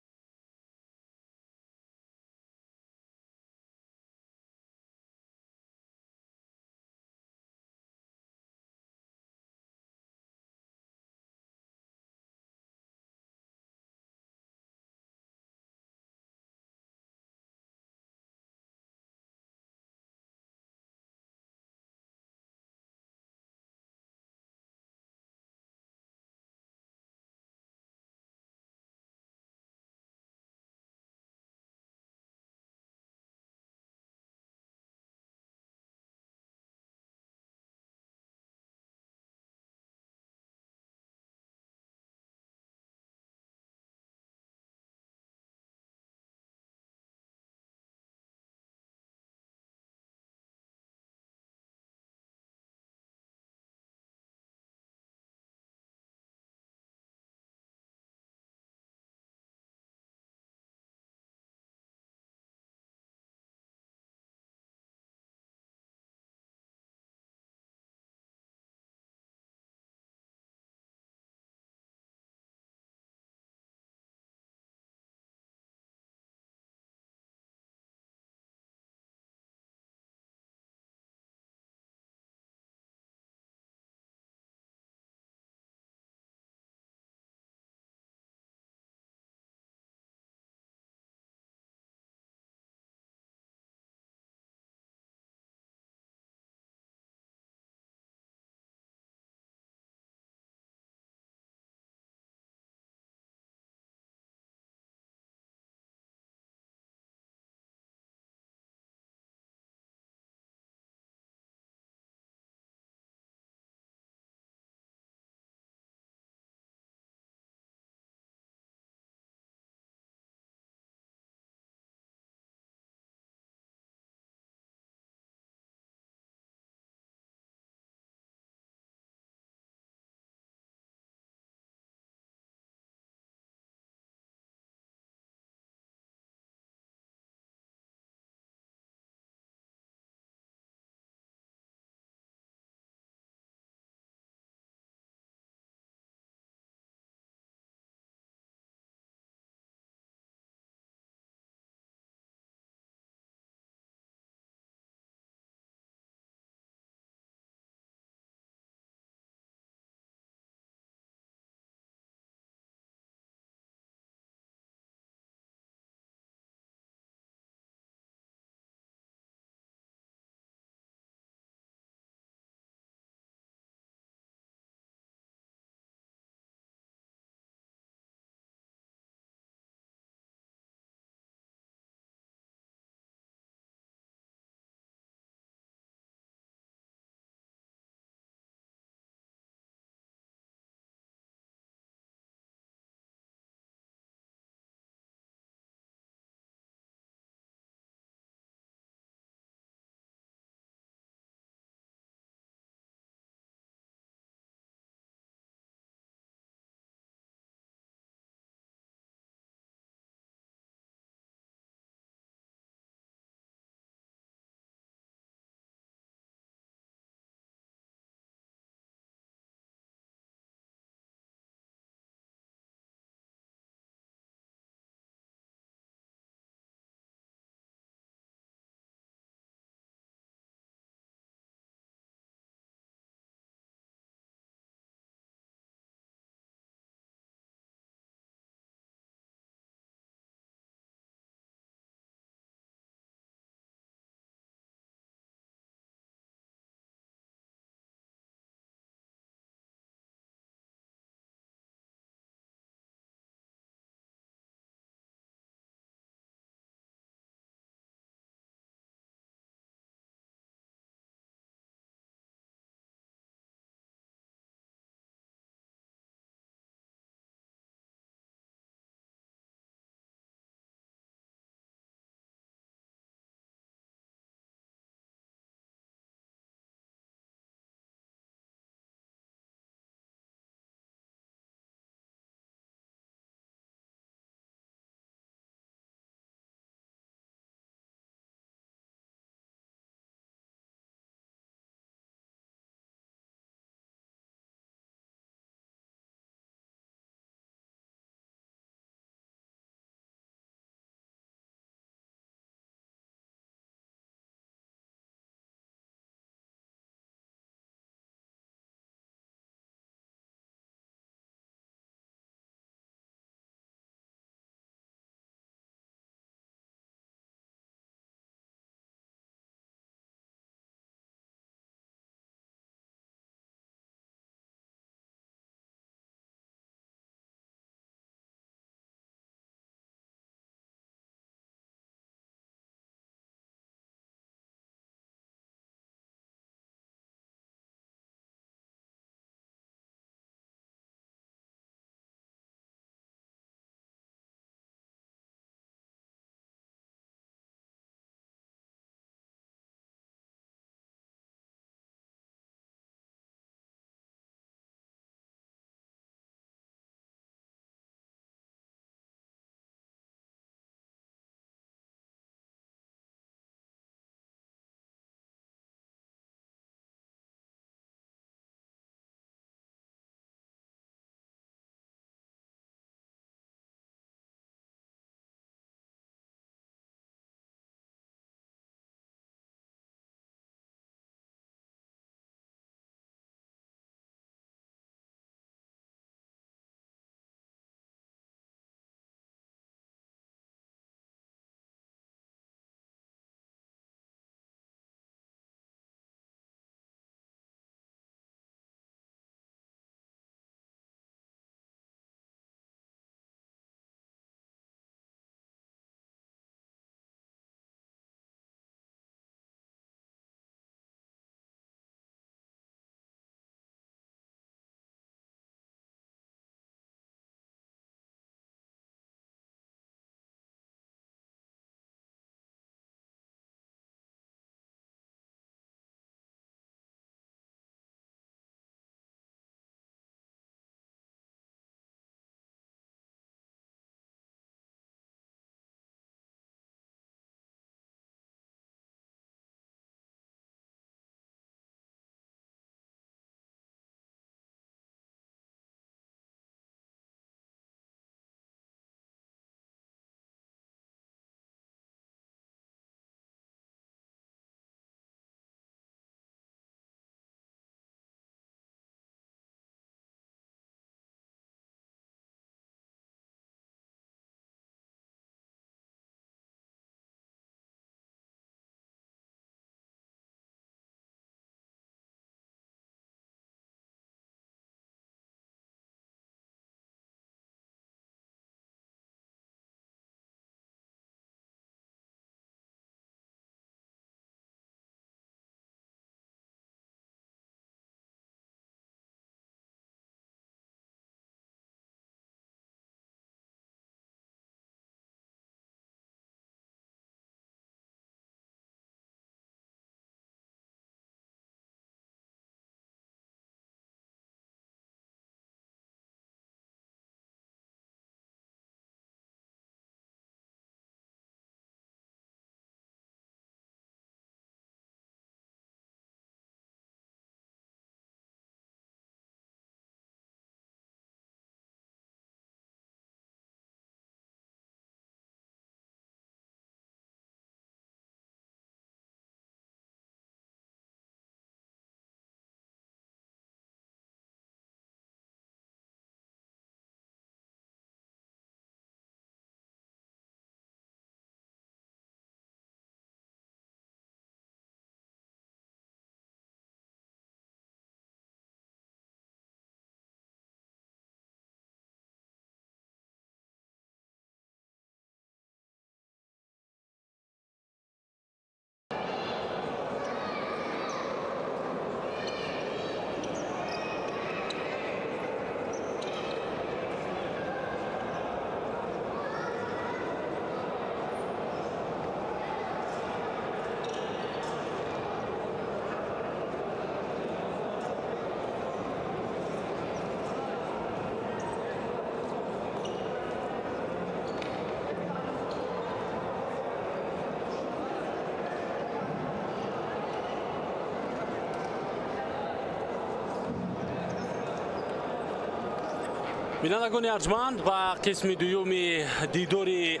Бинандагони арҷманд, ба қисми дуюми дидори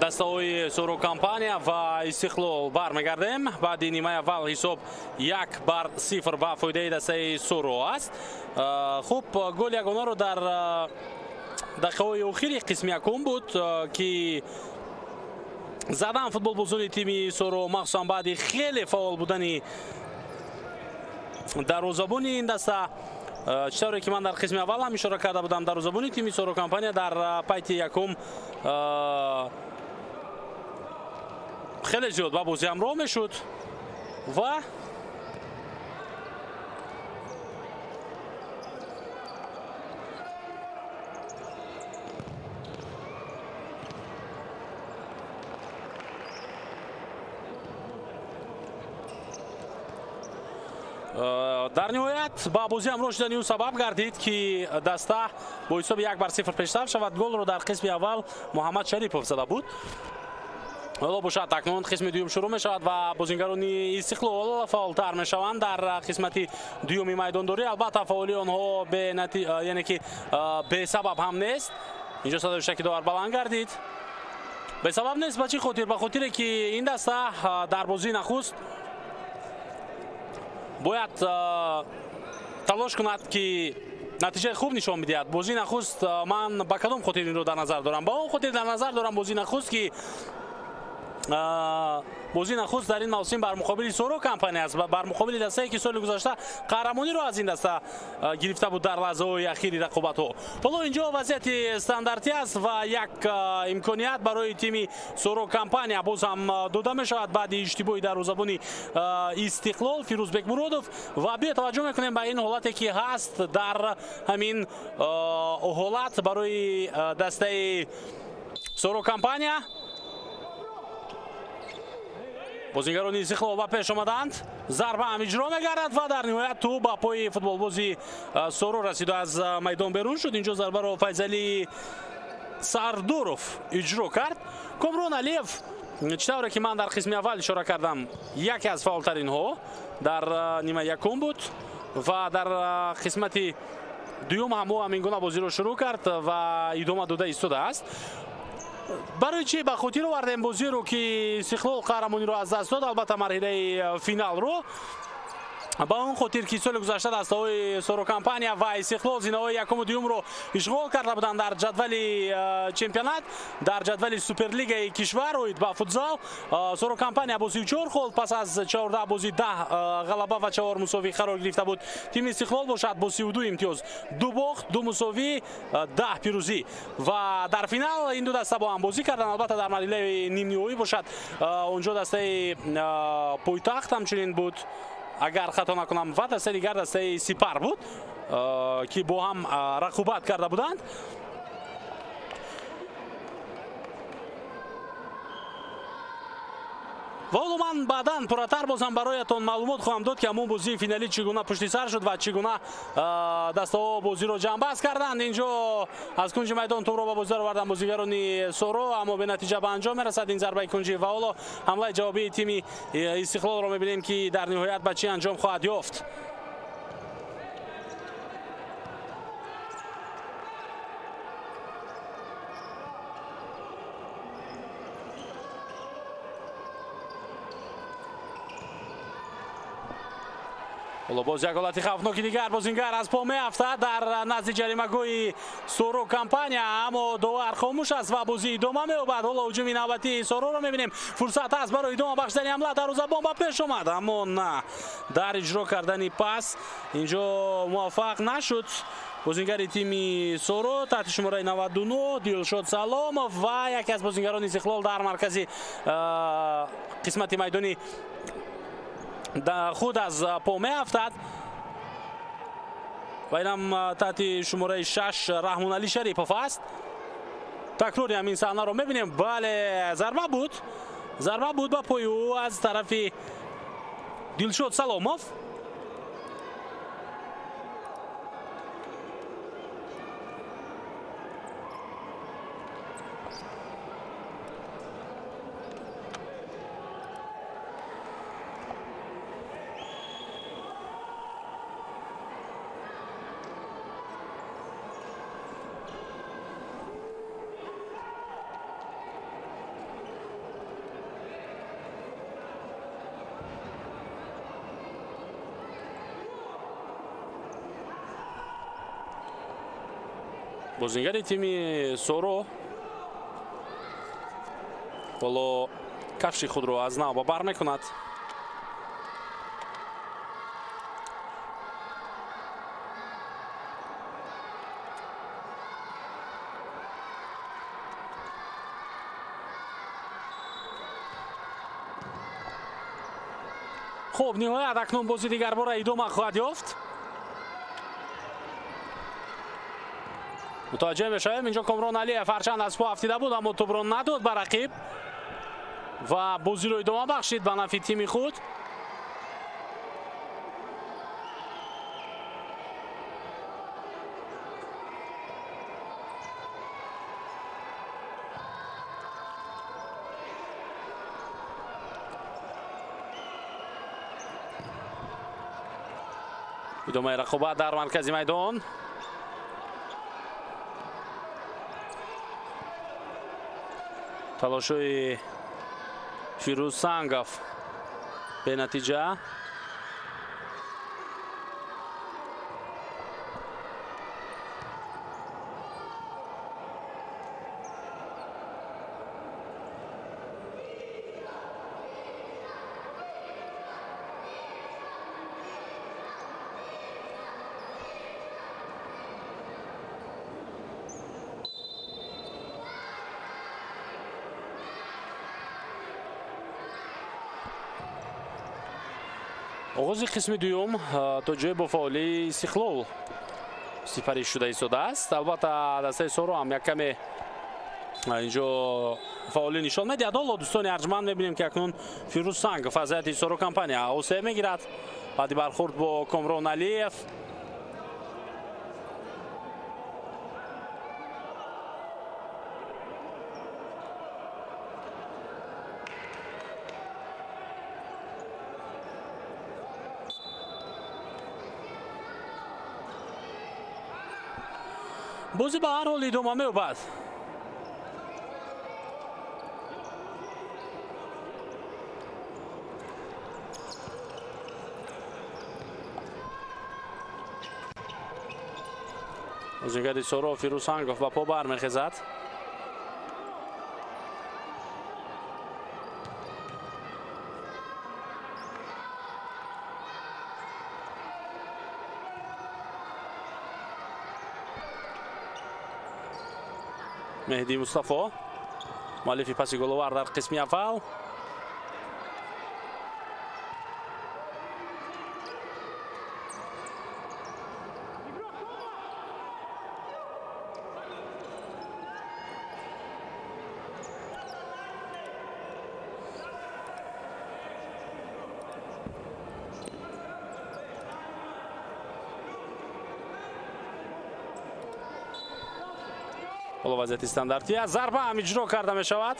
дастаҳои Соро компания ва Истиқлол бармегардем. Баъди нимаи аввал ҳисоб 1-0 ба фоидаи дастаи Соро аст. Хуб, гол ягонаро дар дақиқаҳои охири қисми якум буд, ки задан футболбозони тими Соро, махсусан баъди хеле фаъол будани дарвозабони ин даста. Чӣ тавре ки ман дар қисми аввал ҳам ишора карда будам, дарвозабони тими Соро компания дар пайти якум хеле зиёд ба бозӣ ҳамроҳ мешуд ва дар ниҳоят ба бозӣ ҳамроҳ шудани ӯ сабаб гардид, ки даста бо ҳисоби 1-0 пештар шавад. Голро дар қисми аввал Муҳаммад Шарипов зада буд. Ҳоло бошад, акнун қисми дуюм шурӯъ мешавад ва бозингарони Истиқлол фаъолтар мешаванд дар қисмати дуюми майдондорӣ. Албатта, фаъолии онҳо яъне ки бесабаб ҳам нест. Инҷо садои шаки довар баланд гардид. Бесабаб нест ба чӣ хотир? Ба хотире ки ин даста дар бозии нахуст бояд талош кунад, ки натиҷаи хуб нишон бидиҳад. Бозии нахуст, ман ба кадом хотир инро дар назар дорам? Ба он хотир дар назар дорам бозии нахуст, ки бозии нахуст дар ин мавсим бар муқобили Соро компания аст, бар муқобили дастае, ки соли гузашта қаҳрамониро аз ин даста гирифта буд дар лаҳзаҳои ахири рақобатҳо. Ҳоло инҷо вазъияти стандартӣ аст ва як имконият барои тими Соро компания боз ҳам дода мешавад баъди иштибоҳи дарвозабони Истиқлол Фирӯзбек Муродов. Ва биё таваҷҷӯҳ мекунем ба ин ҳолате, ки ҳаст дар ҳамин ҳолат барои дастаи Соро компания. Бозингарони Истиқлол ба пеш омаданд, зарба ҳам иҷро мегардад ва дар ниҳоят тӯб ба пои футболбози Соро расиду аз майдон берун шуд. Инҷо зарбаро Файзали Сардоров иҷро кард. Комрон Алиев, чӣ тавре ки ман дар қисми аввал ишора кардам, яке аз фаъолтаринҳо дар нимаи якум буд ва дар қисмати дуюм ҳам ӯ ҳамин гуна бозиро шурӯъ кард ва идома дода истодааст. Барои чӣ ба хотир овардем бозиро, ки Истиқлол қаҳрамониро аз даст дод, албатта марҳилаи финалро? Ба он хотир, ки соли гузашта дастаҳои Соро компания ва Истиқлол зинаҳои якуму дуюмро ишғол карда буданд дар ҷадвали чемпионат, дар ҷадвали суперлигаи кишвар оид ба футзал. Соро компания бо 34 хол пас аз 14 бозӣ 10 ғалаба ва 4 мусовӣ қарор гирифта буд. Тими Истиқлол бошад бо 32 имтиёз, 2 бохт, 2 мусовӣ, 10 пирӯзӣ ва дар финал ин ду даста бо ҳам бозӣ карданд. Албатта, дар марҳилаи нимниҳоӣ бошад, онҷо дастаи пойтахт ҳамчунин буд, агар хато накунам, ва дастаи дигар дастаи Сипар буд, ки бо ҳам рақобат карда буданд. Ва ҳоло ман баъдан пурратар бозам бароятон маълумот хоҳам дод, ки ҳамон бозии финалӣ чӣ гуна пушти сар шуд ва чӣ гуна дастаҳо бозиро ҷамъбаст карданд. Инҷо аз кунҷи майдон тӯбро ба бозӣ дароварданд бозигарони Соро, аммо бенатиҷа ба анҷом мерасад ин зарбаи кунҷӣ. Ва ҳоло ҳамлаи ҷавобии тими Истиқлолро мебинем, ки дар ниҳоят ба чӣ анҷом хоҳад ёфт. Ҳоло боз як ҳолати хавфноки дигар, бозингар аз по меафтад дар назди ҷаримагоҳи Соро компания, аммо довар хомӯш аст ва бозӣ идома меёбад. Ҳоло ҳуҷуми навбатии Сороро мебинем. Фурсат аст барои идома бахшидани ҳамла, дарвозабон ба пеш омад, аммо на, дар иҷро кардани пас инҷо муваффақ нашуд бозингари тими Соро таҳти шумораи 99 Дилшод Саломов ва яке аз бозингарони Истиқлол дар маркази қисмати майдони худ аз по меафтад ва инам таҳти шумораи 6 Раҳмоналӣ Шарипов аст. Такрори ҳамин саҳнаро мебинем. Бале, зарба буд, зарба буд ба пои ӯ аз тарафи Дилшод Саломов. Бозингари тими Соро ҳоло кафши худро аз нав ба бар мекунад. Хуб, ниҳоят акнун бози дигарбора идома хоҳад ёфт. Мутаваҷҷеҳ мешавем, инҷо Комрон Алиев ҳарчанд аз по афтида буд, аммо тӯбро надод ба рақиб ва бозиро идома бахшид ба нафи тими худ. Идомаи рақобат дар маркази майдон. Талошҳои Фирӯз Сангов бенатиҷа. Оғози қисми дуюм то ҷое бо фаъолии Истиқлол сипарӣ шуда истодааст. Албатта, дастаи Соро ҳам як каме инҷо фаъолӣ нишон медиҳад. Ҳоло, дӯстони арҷманд, мебинем, ки акнун Фирӯз Сангов аз ҳайати Соро компания осеб мегирад баъди бархӯрд бо Комрон Алиев. Бозӣ ба ҳар ҳол идома меёбад. Бозингари Соро Фирӯз Сангов ба по бармехезад. Меҳдӣ Мустафо, муаллифи паси головар дар қисми аввал. Ҳоло вазъияти стандартӣ аст. Зарба ҳам иҷро карда мешавад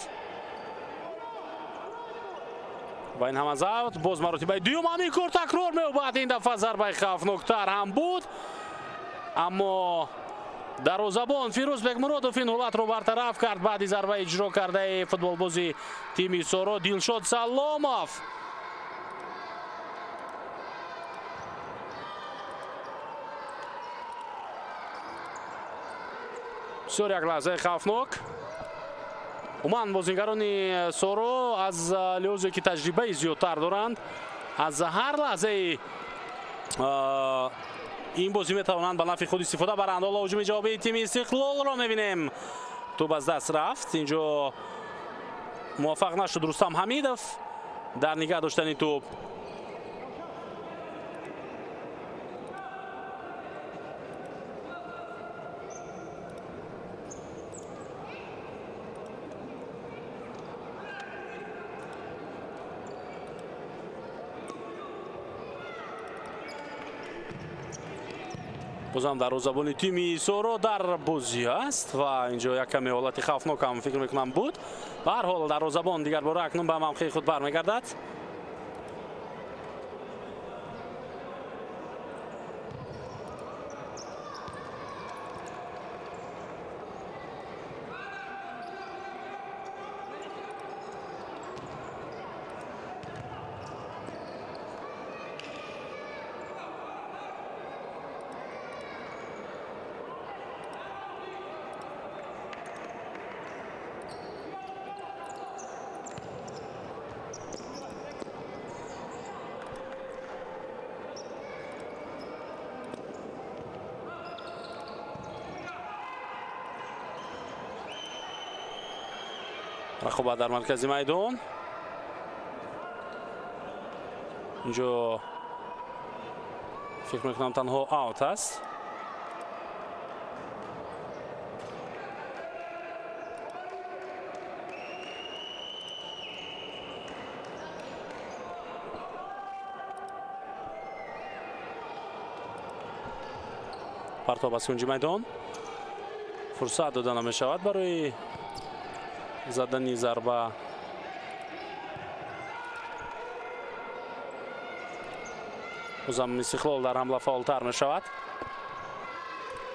ва ин ҳам аз аут. Боз маротибаи дуюм ҳамин кор такрор меёбад. Ин дафъа зарбаи хавфноктар ҳам буд, аммо дарвозабон Фирӯз Бекмуродов ин ҳолатро бартараф кард баъди зарбаи иҷро кардаи футболбози тими Соро Дилшод Саломов. Бисёр як лаҳзаи хавфнок. Умуман, бозингарони Соро аз лиҳозе ки таҷрибаи зиёдтар доранд, аз ҳар лаҳзаи ин бозӣ метавонанд ба нафи худ истифода баранд. Ҳоло ҳуҷуми ҷавобии тими Истиқлолро мебинем. Тӯб аз даст рафт. Инҷо муваффақ нашуд Рустам Ҳамидов дар нигаҳ доштани тӯб. Бозам дарвозабони тими Соро дар бозӣ аст ва инҷо як каме ҳолати хавфнок ҳам фикр мекунам буд. Ба ҳар ҳол, дарвозабон дигарбора акнун ба мавқеи худ бармегардад. Рақобат дар маркази майдон. Инҷо фикр мекунам танҳо аут аст. Партоб аз кунҷи майдон. Фурсат дода намешавад барои задани зарба. Бозам Истиқлол дар ҳамла фаъолтар мешавад.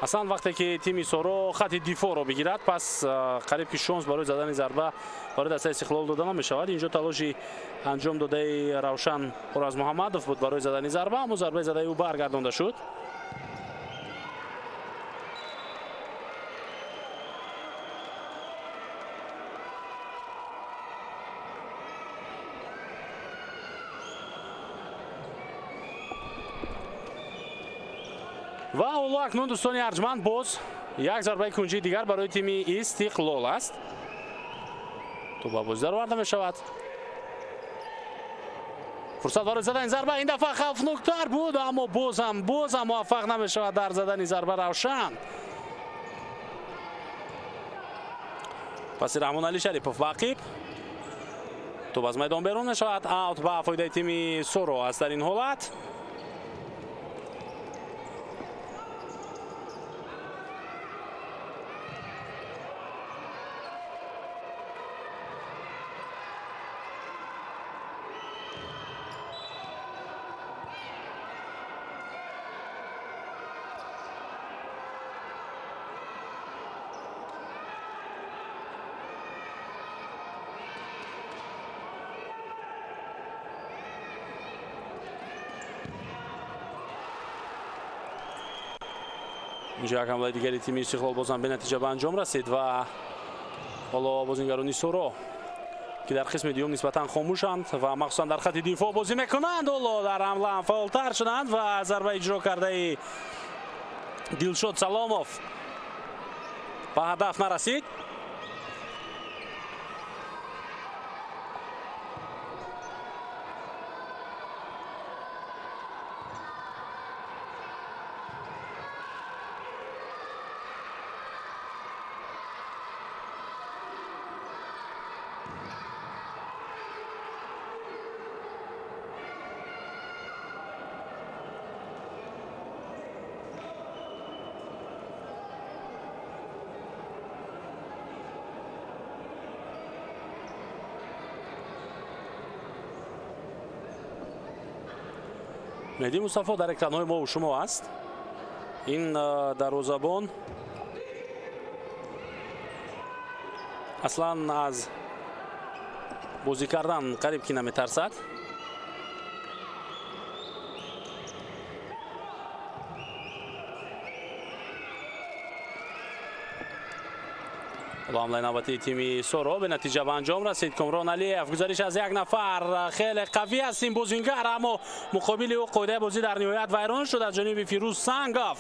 Аслан вақте ки тими Соро хати дифоъро бигирад, пас қариб ки шонс барои задани зарба барои дастаи Истиқлол дода намешавад. Инҷо талоши анҷом додаи Равшан Оразмуҳаммадов буд барои задани зарба, аммо зарбаи задаи ӯ баргардонда шуд. Ва ҳоло акнун дӯстони арҷманд боз як зарбаи кунҷии дигар барои тими Истиқлол аст. Тӯп ба бозӣ дароварда мешавад. Фурсат барои задани зарба. Ин дафъа хавфноктар буд, аммо бозам муваффақ намешавад дар задани зарба Равшан. Паси Раҳмоналӣ Шарипов ба ақиб. Тӯп аз майдон берун мешавад. Аут ба фоидаи тими Соро аст дар ин ҳолат. Инҷо як ҳамлаи дигари тими Истиқлол бозам бенатиҷа ба анҷом расид ва ҳоло бозингарони Соро ки дар қисми дуюм нисбатан хомӯшанд ва махсусан дар хати дифоъ бозӣ мекунанд, ҳоло дар ҳамла ҳам фаъолтар шуданд ва зарба иҷро кардаи Дилшод Саломов ба ҳадаф нарасид. Меҳдӣ Мустафо дар экранҳои мо шумо аст. Ин дарвозабон аслан аз бозӣ кардан қариб ки наметарсад. Ҳамлаи навбатии тими Соро бе натиҷа ба анҷом расид. Комрон Алиев гузариш аз як нафар хеле қавӣ аст ин бозингар, аммо муқобили ӯ қоидаи бозӣ дар ниҳоят вайрон шуд аз ҷониби Фирӯз Сангов.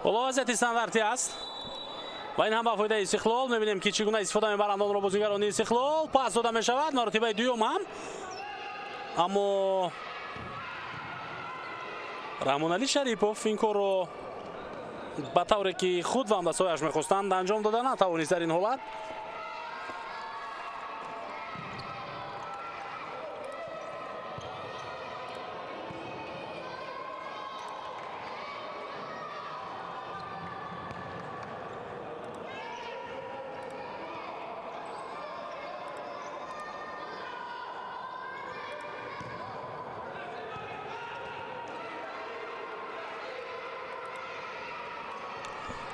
Ҳоло вазъияти стандартӣ аст ва ин ҳам ба фоидаи Истиқлол. Мебинем ки чӣ гуна истифода мебаранд онро бозингарони Истиқлол. Пас дода мешавад маротибаи дуюм ҳам, аммо Раҳмоналӣ Шарипов ин корро ба тавре ки худ ва ҳамдастҳояш мехостанд анҷом дода натавонист дар ин ҳолат.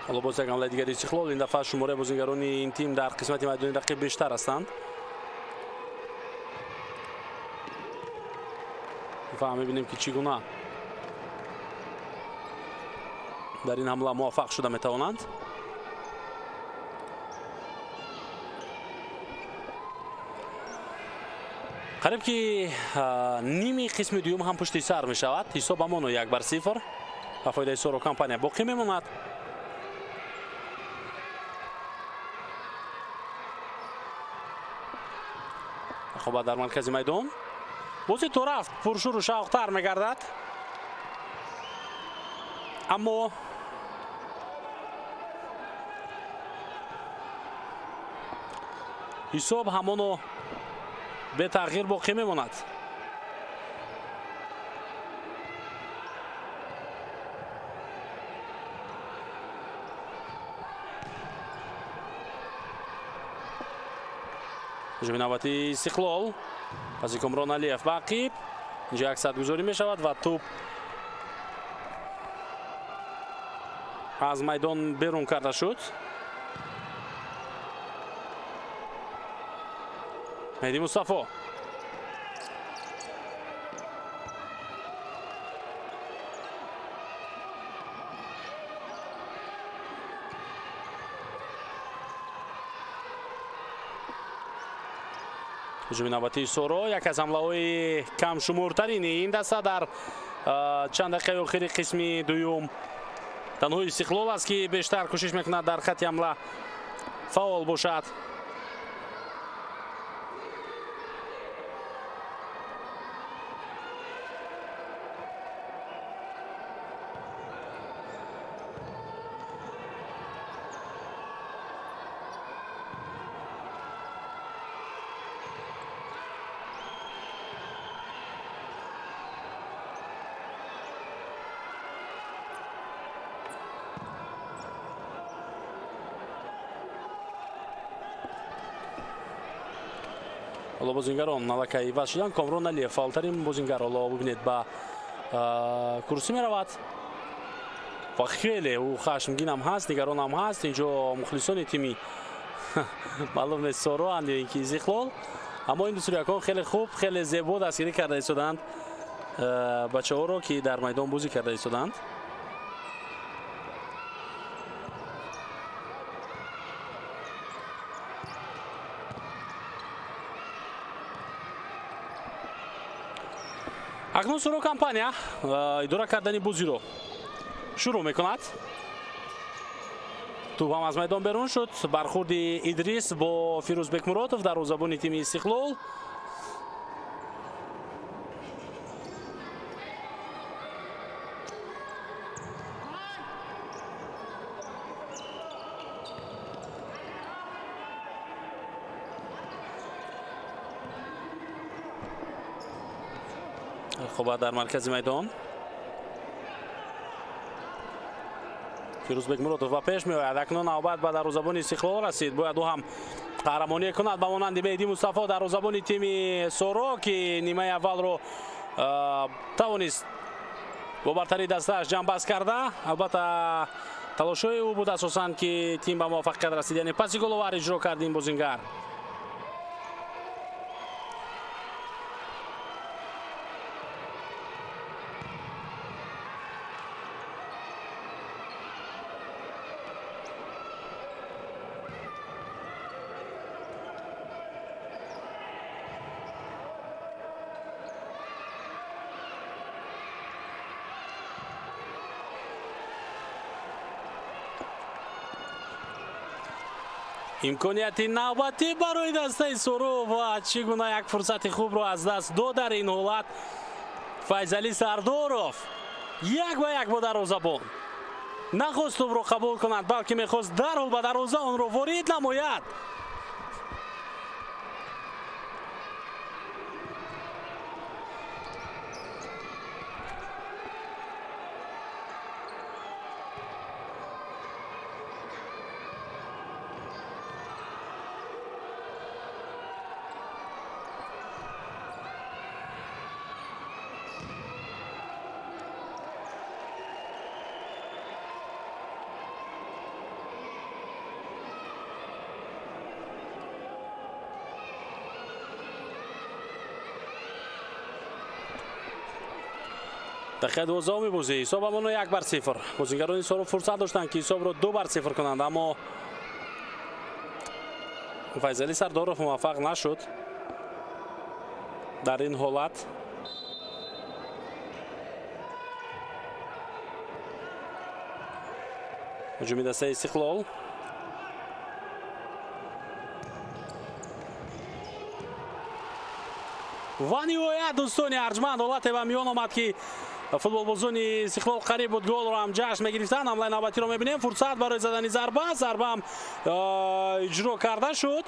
Ҳоло боз як ҳамлаи дигари Истиқлол. Ин дафъа шумораи бозингарони ин тим дар қисмати майдони рақиб бештар ҳастанд. Ва мебинем ки чӣ гуна дар ин ҳамла муваффақ шуда метавонанд. Қариб ки ними қисми дуюм ҳам пушти сар мешавад. Ҳисоб ҳамоно 1-0 ба фоидаи Соро компания боқӣ мемонад. Рақобат дар маркази майдон. Бозӣ то рафт пуршуру шавқтар мегардад. Аммо ҳисоб ҳамоно бетағйир боқӣ мемонад. Ҳуҷуми навбатии Истиқлол. Паси Комрон Алиев ба ақиб. Инҷо як садгузорӣ мешавад ва тӯп аз майдон берун карда шуд. Меҳди Мустафо. Ҳуҷуми навбатии Соро, як аз ҳамлаҳои камшумуртарини ин даста дар чанд дақиқаи охири қисми дуюм. Танҳо Истиқлол аст ки бештар кӯшиш мекунад дар хатти ҳамла фаъол бошад. Ҳоло бозингарон аллакай иваз шуданд. Комрон Алиев фаъолтарин бозингар. Ҳоло бибинед ба курсӣ меравад ва хеле ӯ хашмгинам ҳаст, нигаронам ҳаст. Инҷо мухлисони тими маълум нест Сороанд ё ин ки Истиқлол, аммо ин дусурякон хеле хуб, хеле зебо дастгирӣ карда истоданд бачаҳоро, ки дар майдон бозӣ карда истоданд. Акнун Соро компания идора кардани бозиро шурӯъ мекунад. Тӯп ҳам аз майдон берун шуд. Бархурди Идрис бо Фирӯз Бекмуротов дар рӯзабони тими Истиқлол. Рақобат дар маркази майдон. Фирӯз Бекмуротов ба пеш меояд. Акнун навбат ба дарвозабони Истиқлол расид. Бояд ӯ ҳам қаҳрамонӣ кунад ба монанди Меҳди Мустафо, дарвозабони тими Соро, ки нимаи аввалро тавонист бо бартарии дастааш ҷамъбаст карда. Албатта талошҳои ӯ буд асосан ки тим ба муваффақият расид, яъне паси головар иҷро кард ин бозингар. Имконияти навбатӣ барои дастаи Соро ва чӣ гуна як фурсати хубро аз даст дод дар ин ҳолат Файзалӣ Сардоров. 1-1 бо дарвозабон. Нахост тӯбро қабул кунад, балки мехост дарҳол ба дарвоза онро ворид намояд. Дақиқаи 12-уми бозӣ, ҳисоб ҳамоно 1-0. Бозигарони Соро фурсат доштанд, ки ҳисобро 2-0 кунанд, аммо Файзалӣ Сардоров муваффақ нашуд дар ин ҳолат. Ҳуҷуми дастаи Истиқлол. Ва ниҳоят, дӯстони арҷманд, ҳолате ба миён омад, ки футболбозони Истиқлол қариб буд голро ҳам ҷашн мегирифтанд. Ҳамлаи навбатиро мебинем. Фурсат барои задани зарба. Зарба ҳам иҷро карда шуд.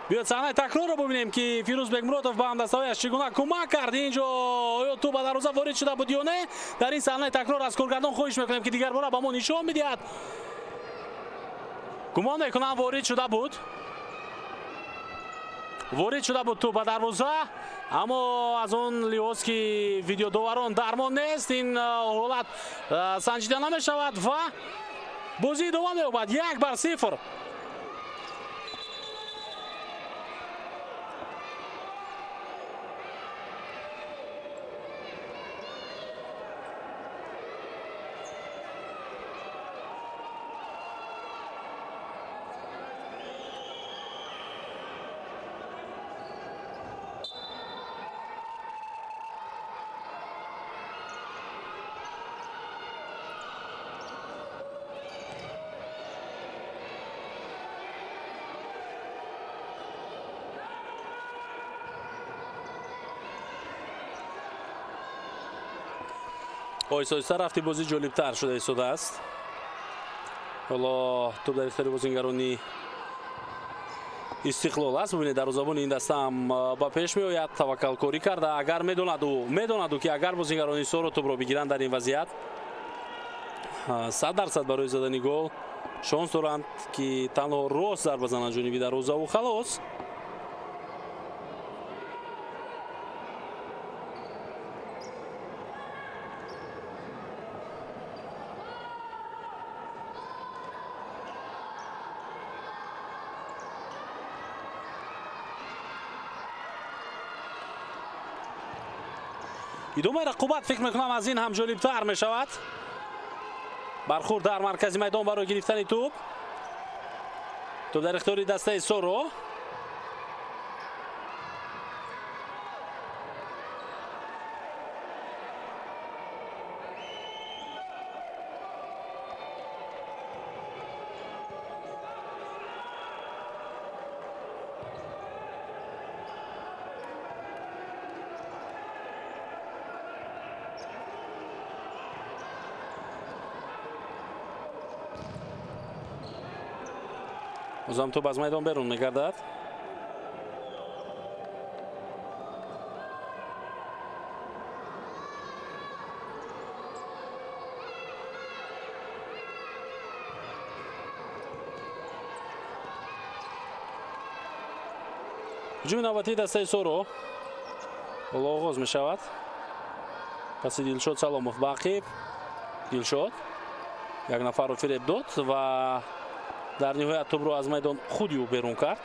Биёд саҳнаи такрорро бубинем, ки Фирӯз Бекмуродов ба ҳамдастаҳояш чӣ гуна кӯмак кард. Инҷо оё тӯб ба дарвоза ворид шуда буд ё не? Дар ин саҳнаи такрор аз коргардон хоҳиш мекунем, ки дигарбора ба мо нишон бидиҳад. Гумон мекунам ворид шуда буд. Ворид шуда буд тӯб ба дарвоза, аммо аз он лиҳоз, ки видеодоварон дармон нест, ин ҳолат санҷида намешавад ва бозӣ идома меёбад. 1-0. Оҳиста оҳиста рафти бозӣ ҷолибтар шуда истодааст. Ҳоло тӯб дар ихтиёри бозингарони Истиқлол аст. Бубинед, дарвозабони ин даста ҳам ба пеш меояд, таваккалкорӣ карда. Агар медонаду, ки агар бозингарони Соро тӯбро бигиранд дар ин вазъият, 100% барои задани гол шонс доранд, ки танҳо рост зарба зананд ҷониби дарвозаву халос. Идомаи рақобат фикр мекунам аз ин ҳам ҷолибтар мешавад. Бархӯрд дар маркази майдон барои гирифтани тӯб. Тӯб дар ихтиёри дастаи Соро. Бозам тӯб аз майдон берун мегардад. Ҳуҷуми навбатии дастаи Соро ҳоло оғоз мешавад. Паси Дилшод Саломов ба ақиб. Дилшод як нафарро фиреб дод ва дар ниҳоят тӯбро аз майдон худи ӯ берун кард.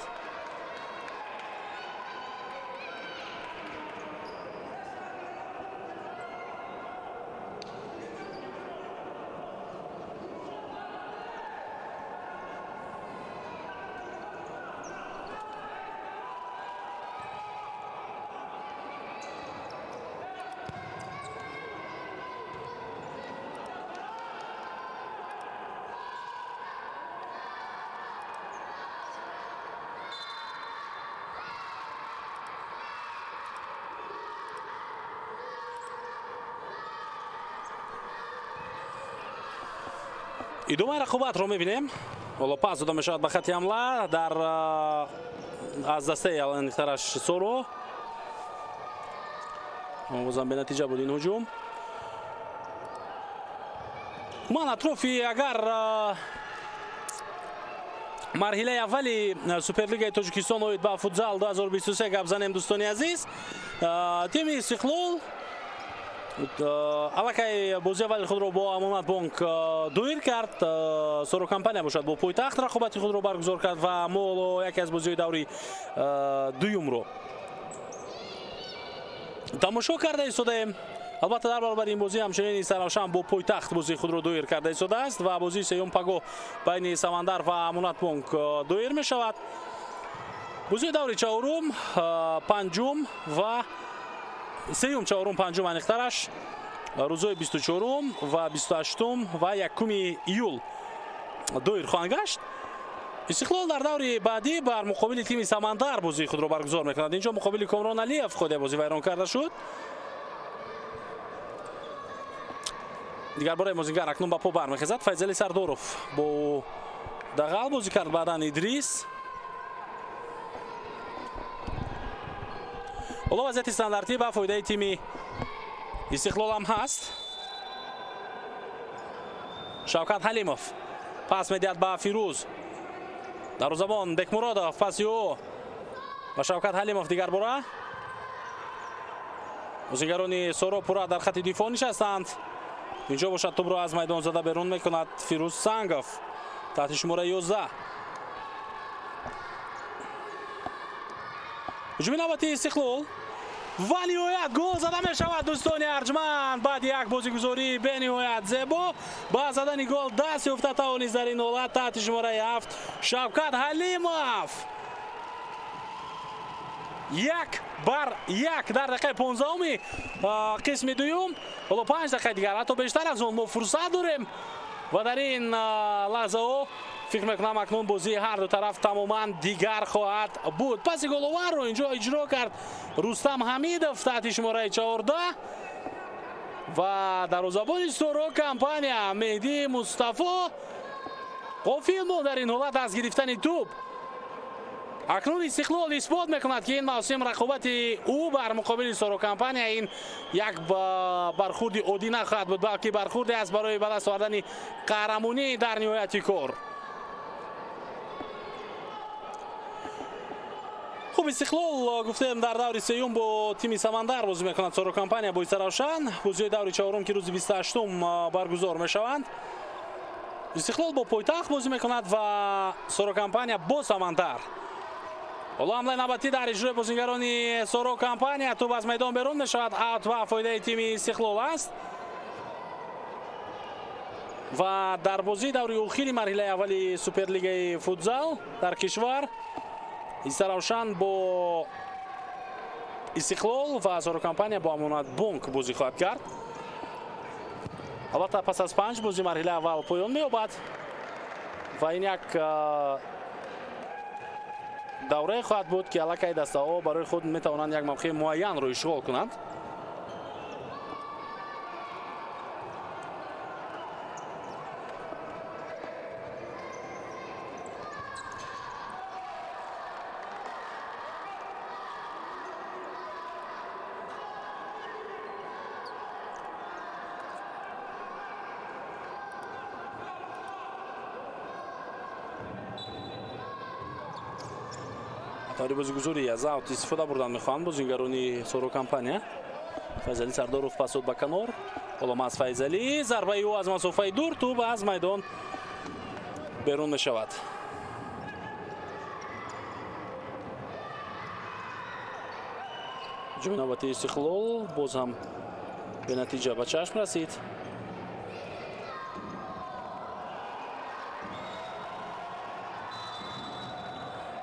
Идомаи рақобатро мебинем. Ҳоло пас дода мешавад ба хати ҳамла дар аз дастаи аланихтараш Соро. Бозам бенатиҷа буд ин ҳуҷум. Ман атрофи агар марҳилаи аввали Суперлигаи Тоҷикистон оид ба футзал 2023 гап занем, дӯстони азиз, тими Истиқлол аллакай бозии аввали худро бо Амонатбонк доир кард. Соро компания бошад бо пойтахт рақобати худро баргузор кард ва мо ҳоло яке аз бозиҳои даври дуюмро тамошо карда истодаем. Албатта дар баробари ин бозӣ ҳамчунин Истаравшан бо пойтахт бозии худро доир карда истодааст ва бозии сеюм пагоҳ байни Самандар ва Амонатбонк доир мешавад. Бозии даври чаҳорум, панҷум ва сеюм, чаҳорум, панҷум аниқтараш рӯзҳои 24 ва 28 ва 1 июл доир хоҳанд гашт. Истиқлол дар даври баъдӣ бар муқобили тими Самандар бозии худро баргузор мекунад. Инҷо муқобили Комрон Алиев худ бозӣ вайрон карда шуд. Дигар бораи бозингар акнун ба по бармехезад. Файзали Сардоров бо дағал бозӣ кард, баъдан Идрис. Ҳоло вазъияти стандартӣ ба фоидаи тими Истиқлол ҳам ҳаст. Шавкат Ҳалимов пас медиҳад ба Фирӯз. Дарвозабон Бекмуродов паси ӯ ба Шавкат Ҳалимов дигар бора. Бозигарони Соро пурра дар хати дифоъ нишастанд. Инҷо бошад тӯбро аз майдон зада берун мекунад Фирӯз Сангов таҳти шумораи 11. Ҳуҷуми навбатии Истиқлол ва ниҳоят гол зада мешавад дӯстони арҷманд. Баъди як бозигузории бениҳоят зебо ба задани гол даст ёфта тавонист дар ин ҳолат таҳти шумораи 7 Шавкат Ҳалимов. 1-1 дар дақиқаи 15-уми қисми дуюм. Ҳоло 5 дақиқаи дигар, ҳатто бештар аз он мо фурсат дорем ва дар ин лаҳзаҳо фикр мекунам акнун бозии ҳар ду тараф тамоман дигар хоҳад буд. Паси головарро инҷо иҷро кард Рустам Ҳамидов таҳти шумораи 14 ва дарвозабони Соро компания Меҳдӣ Мустафо ғофил монд дар ин ҳолат аз гирифтани тӯб. Акнун Истиқлол исбот мекунад, ки ин мавсим рақобати ӯ бар муқобили Соро компания ин як бархурди оддӣ нахоҳад буд, балки бархурде аст барои ба даст овардани қаҳрамонӣ дар ниҳояти кор. Хуб, Истиқлол гуфтем дар даври сеюм бо тими Самандар бозӣ мекунад. Соро компания бо Истаравшан. Бозиҳои даври чаҳорум, ки рӯзи 28 баргузор мешаванд, Истиқлол бо пойтахт бозӣ мекунад ва Соро компания бо Самандар. Ҳоло ҳамлаи навбатӣ дар иҷрои бозингарони Соро компания. Тӯб аз майдон берун мешавад. Аут ва фоидаи тими Истиқлол аст. Ва дар бозии даври охири марҳилаи аввали Суперлигаи футзал дар кишвар Истаравшан бо Истиқлол ва Соро компания бо Амонатбонк бозӣ хоҳад кард. Албатта пас аз 5 бозӣ марҳилаи аввал поён меёбад ва ин як даврае хоҳад буд, ки аллакай дастаҳо барои худ метавонанд як мавқеи муайянро ишғол кунанд. Таври бозигузорӣ аз аут истифода бурдан мехоҳанд бозигарони Соро компания. Файзалӣ Сардоров пас дод ба канор. Ҳоло маз Файзалӣ, зарбаи ӯ аз масофаи дур, тӯб аз майдон берун мешавад. Ҳуҷуми навбатии Истиқлол боз ҳам бенатиҷа ба чашм расид.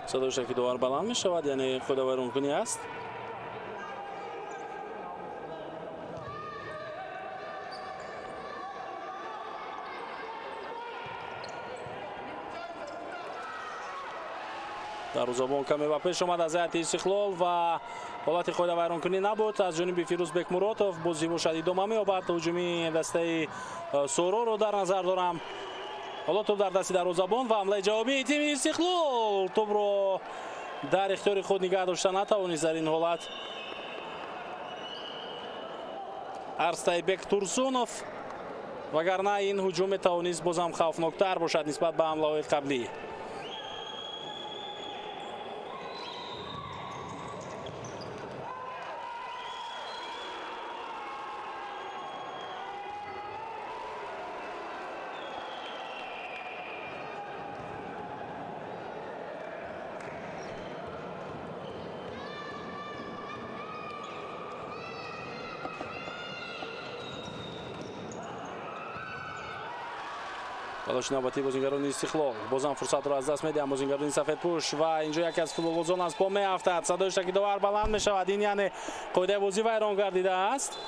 Садои ки довар баланд мешавад, яъне худавайронкунӣ аст. Дарвозабон каме ба пеш омад аз ҳайати Истиқлол ва ҳолати қоидавайронкунӣ набуд аз ҷониби Фирӯз Бекмуротов. Бозӣ бошад идома меёбад. Ҳуҷуми дастаи Сороро дар назар дорам. Ҳоло тӯб дар дасти дарвозабон ва ҳамлаи ҷавобии тими Истиқлол. Тӯбро дар ихтиёри худ нигаҳ дошта натавонист дар ин ҳолат Арстайбек Турсунов, вагарна ин ҳуҷум метавонист бозам хавфноктар бошад нисбат ба ҳамлаҳои қаблӣ. Талоши навбатии бозингарони Истиқлол. Бозам фурсатро аз даст медиҳанд бозингарони сафедпӯш ва инҷо яке аз футболбозон аз по меафтад. Садои шакидовар баланд мешавад. Ин яъне қоидаи бозӣ вайрон гардидааст.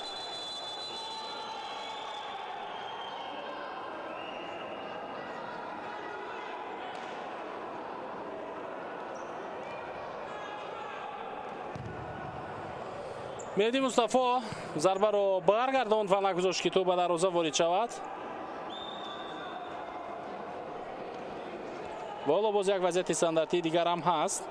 Меҳдӣ Мустафо зарбаро баргардонд ва нагузошт, ки тӯп ба дарвоза ворид шавад. Ва ҳоло боз як вазъияти стандартии дигар ҳам ҳаст.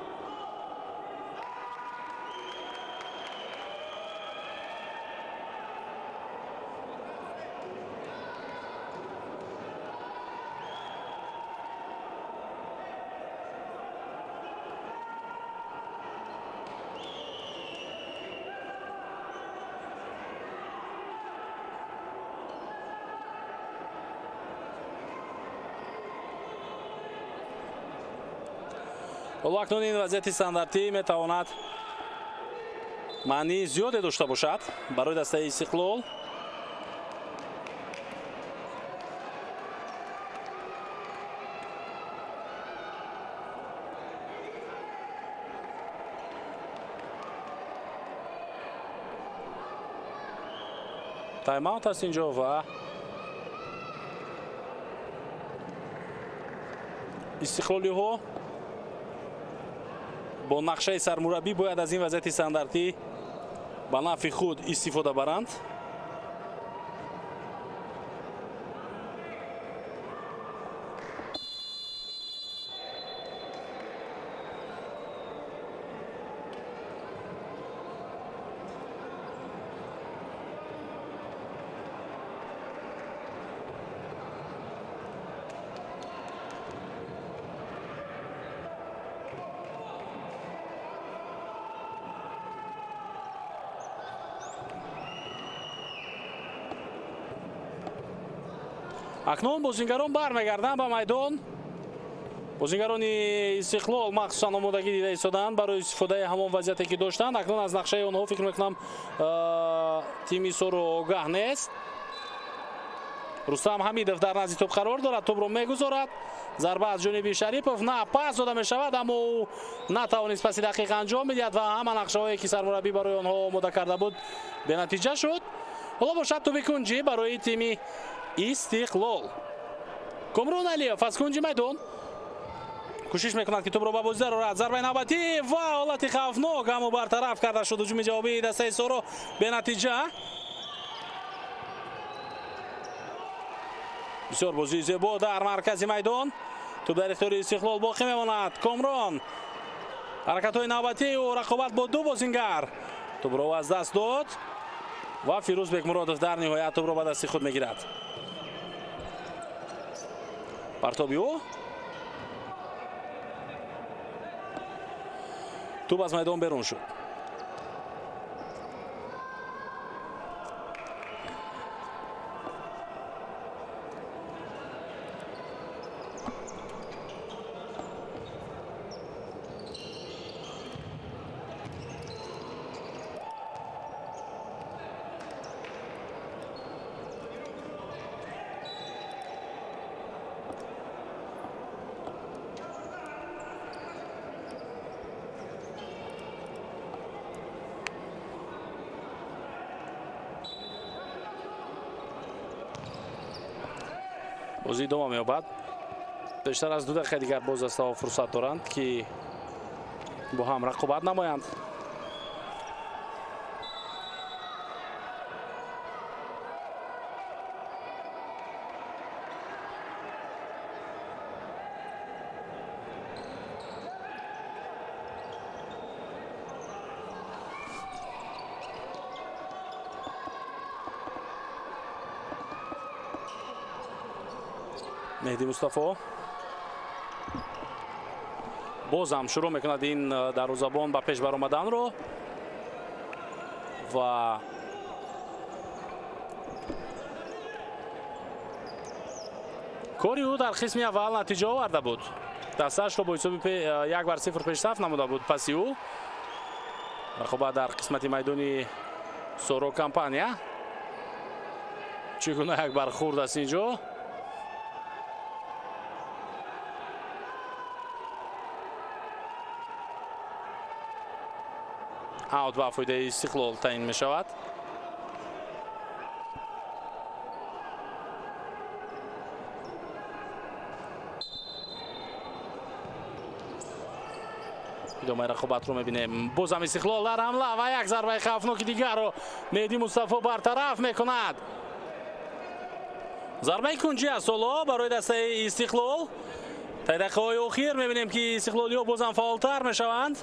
Ҳоло акнун ин вазъияти стандартӣ метавонад маънии зиёде дошта бошад барои дастаи Истиқлол. Тайм-аут аст инҷо ва истиқлолиҳо бо нақшаи сармураббӣ бояд аз ин вазъияти стандартӣ ба нафъи худ истифода баранд. Акнун бозингарон бармегарданд ба майдон. Бозингарони Истиқлол махсусан омодагӣ дида истоданд барои истифодаи ҳамон вазъияте ки доштанд. Акнун аз нақшаи онҳо фикр мекунам тими Соро огаҳ нест. Рустам Ҳамидов дар назди тӯб қарор дорад, тӯбро мегузорад. Зарба аз ҷониби Шарипов на пас дода мешавад, аммо ӯ натавонист паси дақиқ анҷом медиҳад ва ҳама нақшаҳое ки сармураббӣ барои онҳо омода карда буд бенатиҷа шуд. Ҳоло бошад тӯби кунҷӣ барои тими Истиқлол. Комрон Алиев аз кунҷи майдон кӯшиш мекунад, ки тӯбро ба бозӣ дарорад. Зарбаи навбатӣ ва ҳолати хавфнок, аммо бартараф карда шуд. Ҳуҷуми ҷавобии дастаи Соро бенатиҷа. Бисёр бозии зебо дар маркази майдон. Тӯб дар ихтиёри Истиқлол боқӣ мемонад. Комрон ҳаракатҳои навбатии ӯ, рақобат бо ду бозингар. Тӯбро аз даст дод ва Фирӯз Бекмуродов дар ниҳоят тӯбро ба дасти худ мегирад. Партоби ӯ, тӯб аз майдон берун шуд. Бозӣ идома меёбад. Бештар аз 2 дақиқа дигар боз дастаҳо фурсат доранд, ки бо ҳам рақобат намоянд. Меҳдӣ Мустафо бозам шурӯъ мекунад ин дарвозабон ба пеш баромаданро ва кори ӯ дар қисми аввал натиҷа оварда буд. Дастаашро бо ҳисоби 1-0 пешсаф намуда буд. Паси ӯ рақобат дар қисмати майдони Соро компания. Чӣ гуна як бархӯрд аст инҷо. Аут ба фоидаи Истиқлол таъин мешавад. Идомаи рақобатро мебинем. Бозам Истиқлол дар ҳамла ва як зарбаи хавфноки дигарро Меҳдӣ Мустафо бартараф мекунад. Зарбаи кунҷӣ аст ҳоло барои дастаи Истиқлол. Та дақиқаҳои охир мебинем, ки истиқлолиҳо бозам фаъолтар мешаванд.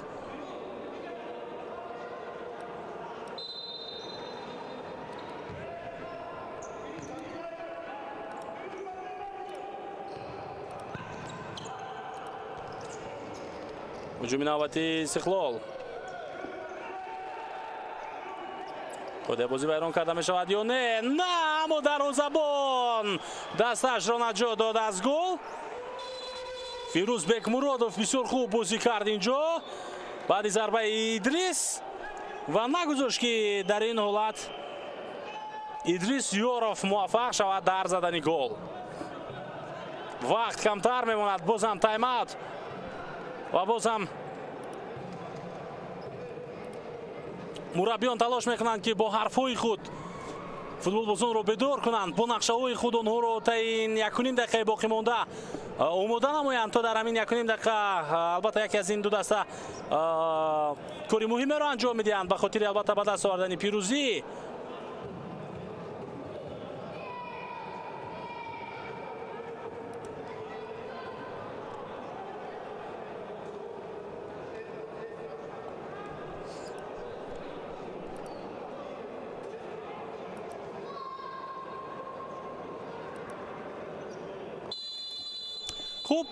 Ҳуҷуми навбати Истиқлол. Қоидаи бозӣ вайрон карда мешавад ё не? На, аммо дарвозабон дасташро наҷот дод аз гол. Фирӯз Бекмуродов бисёр хуб бозӣ кард инҷо баъди зарбаи Идрис ва нагузошт, ки дар ин ҳолат Идрис Ёров муваффақ шавад дар задани гол. Вақт камтар мемонад, бозам тайм-аут ва бозам мураббиён талош мекунанд, ки бо ҳарфҳои худ футболбозонро бедор кунанд, бо нақшаҳои худ онҳоро та ин якуним дақиқаи боқӣ монда омода намоянд, то дар ҳамин якуним дақиқа албатта яке аз ин ду даста кори муҳимеро анҷом медиҳанд ба хотири албатта ба даст овардани пирӯзӣ. Хуб,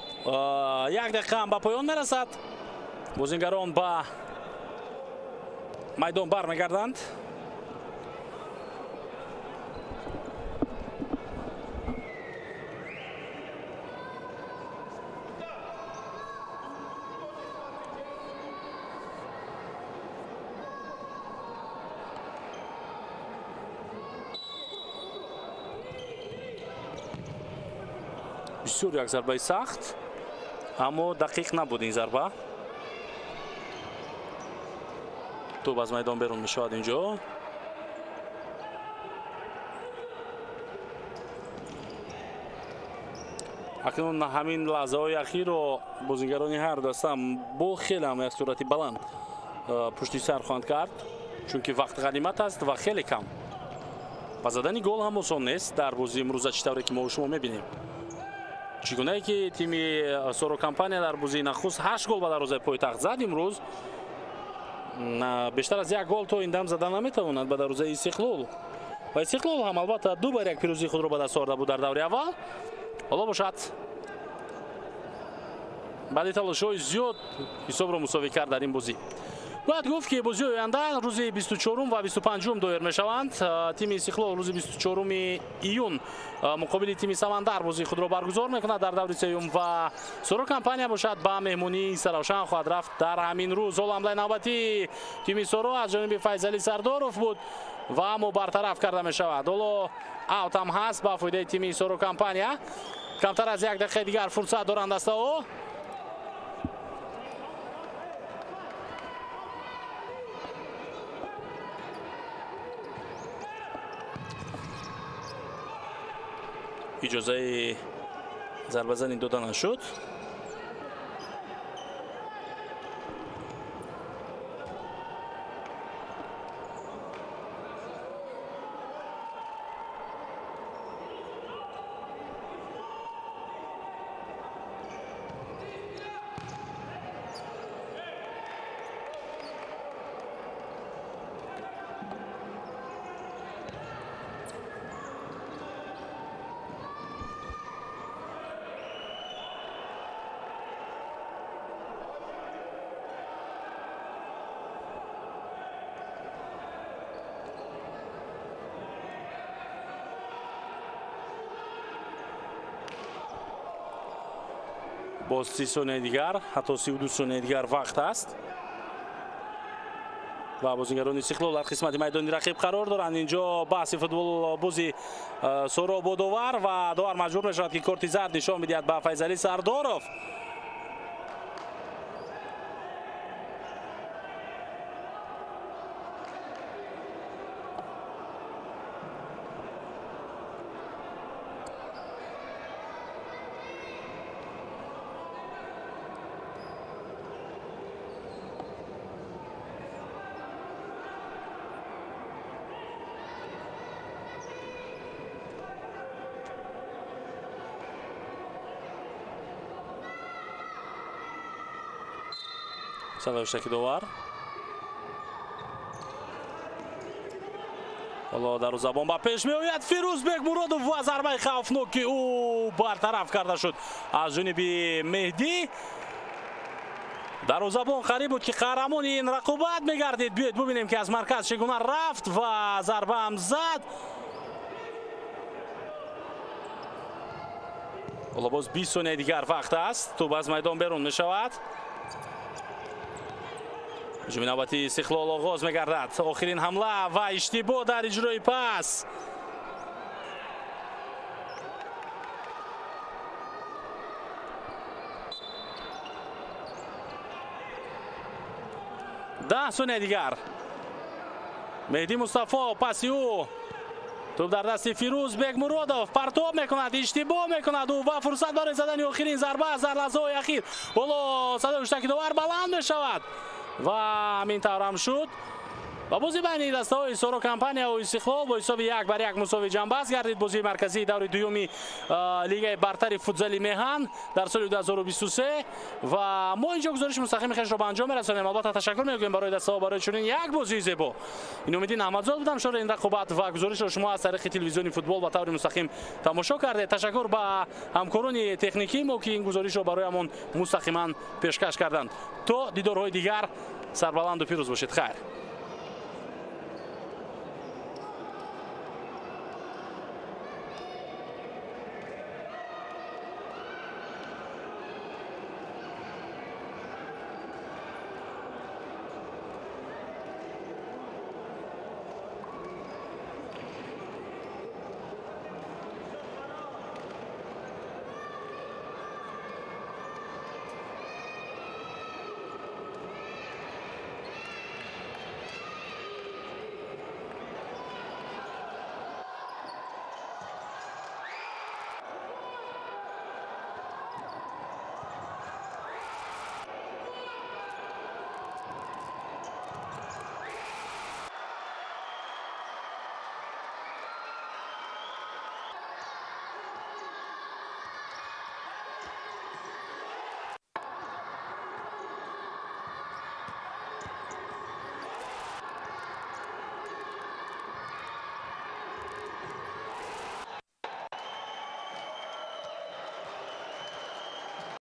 як дақиқа ҳам ба поён мерасад. Бозингарон ба майдон бармегарданд. Бисёр як зарбаи сахт, аммо дақиқ набуд ин зарба. Тӯб аз майдон берун мешавад инҷо. Акнун ҳамин лаҳзаҳои ахирро бозингарони ҳар даста бо хеле ҳам як суръати баланд пушти сар хоҳанд кард, чунки вақт ғанимат аст ва хеле кам. Ба задани гол ҳам осон нест дар бозии имрӯза, чӣ тавре ки мо шумо мебинем. Чӣ гунае ки тими Соро Компания дар бозии нахуст 8 гол ба дарвозаи пойтахт зад, имрӯз бештар аз як гол то ин дам зада наметавонад ба дарвозаи Истиқлол. Ва Истиқлол ҳам албатта 2 бар 1 пирӯзии худро ба даст оварда буд дар даври аввал. Ҳоло бошад баъди талошҳои зиёд ҳисобро мусовӣ кард дар ин бозӣ. Бояд гуфт, ки бозиҳои оянда рӯзи 24 ва 25 доир мешаванд. Тими Истиқлол рӯзи 24 июн муқобили тими Самандар бозии худро баргузор мекунад дар даври сеюм ва Соро Компания бошад ба меҳмонии Саравшан хоҳад рафт дар ҳамин рӯз. Ҳоло ҳамлаи навбатии тими Соро аз ҷониби Файзалӣ Сардоров буд ва аммо бартараф карда мешавад. Ҳоло аут ҳам ҳаст ба фоидаи тими Соро Компания. Камтар аз як дақиқаи дигар фурсат доранд дастаҳо. Иҷозаи зарбазанӣ дода нашуд. Боз 30 сонияи дигар, ҳатто 32 сонияи дигар вақт аст ва бозингарони Истиқлол дар қисмати майдони рақиб қарор доранд. Инҷо баҳси футболбози Соро бо довар ва довар маҷбур мешавад, ки корти зард нишон медиҳад ба Файзалӣ Сардоров. Садои ҳуштаки довар. Ҳоло дарвозабон ба пеш меояд. Фирӯзбек Муродов ва зарбаи хавфнок, ки ӯ бартараф карда шуд аз ҷониби Меҳдӣ. Дарвозабон қариб буд, ки қаҳрамони ин рақобат мегардид. Биёед бубинем, ки аз марказ чӣ гуна рафт ва зарбаам зад. Ҳоло боз 20 сонияи дигар вақт аст. Тӯб аз майдон берун мешавад. Ҳуҷуми навбати Истиқлол оғоз мегардад. Охирин ҳамла ва иштибоҳ дар иҷрои пас. Даҳ сония дигар. Меҳдӣ Мустафо, паси ӯ. Тӯб дар дасти Фирӯзбек Муродов. Партоб мекунад, иштибоҳ мекунад ӯ ва фурсат барои задани охирин зарба дар лаҳзаҳои ахир. Ҳоло садои ҳуштаки довар баланд мешавад ва ҳамин тавр ҳам шуд. Ва бозӣ байни дастаҳои Соро компания ва Истиқлол бо ҳисоби 1-1 мусовӣ ҷамъбаст гардид. Бозии марказии даври дуюми лигаи бартари футзали меҳан дар соли 2023 ва мо инҷо гузориши мустақими хешро ба анҷом мерасонем. Албатта, ташаккур мегӯем барои дастаҳо барои чунин як бозии зебо. Иномиддин Аҳмадзод будам, шори ин рақобат ва гузоришро шумо аз тариқи телевизиони футбол ба таври мустақим тамошо кардед. Ташаккур ба ҳамкорони техникии мо, ки ин гузоришро бароямон мустақиман пешкаш карданд. То дидорҳои дигар сарбаланду пирӯз бошед. Хайр.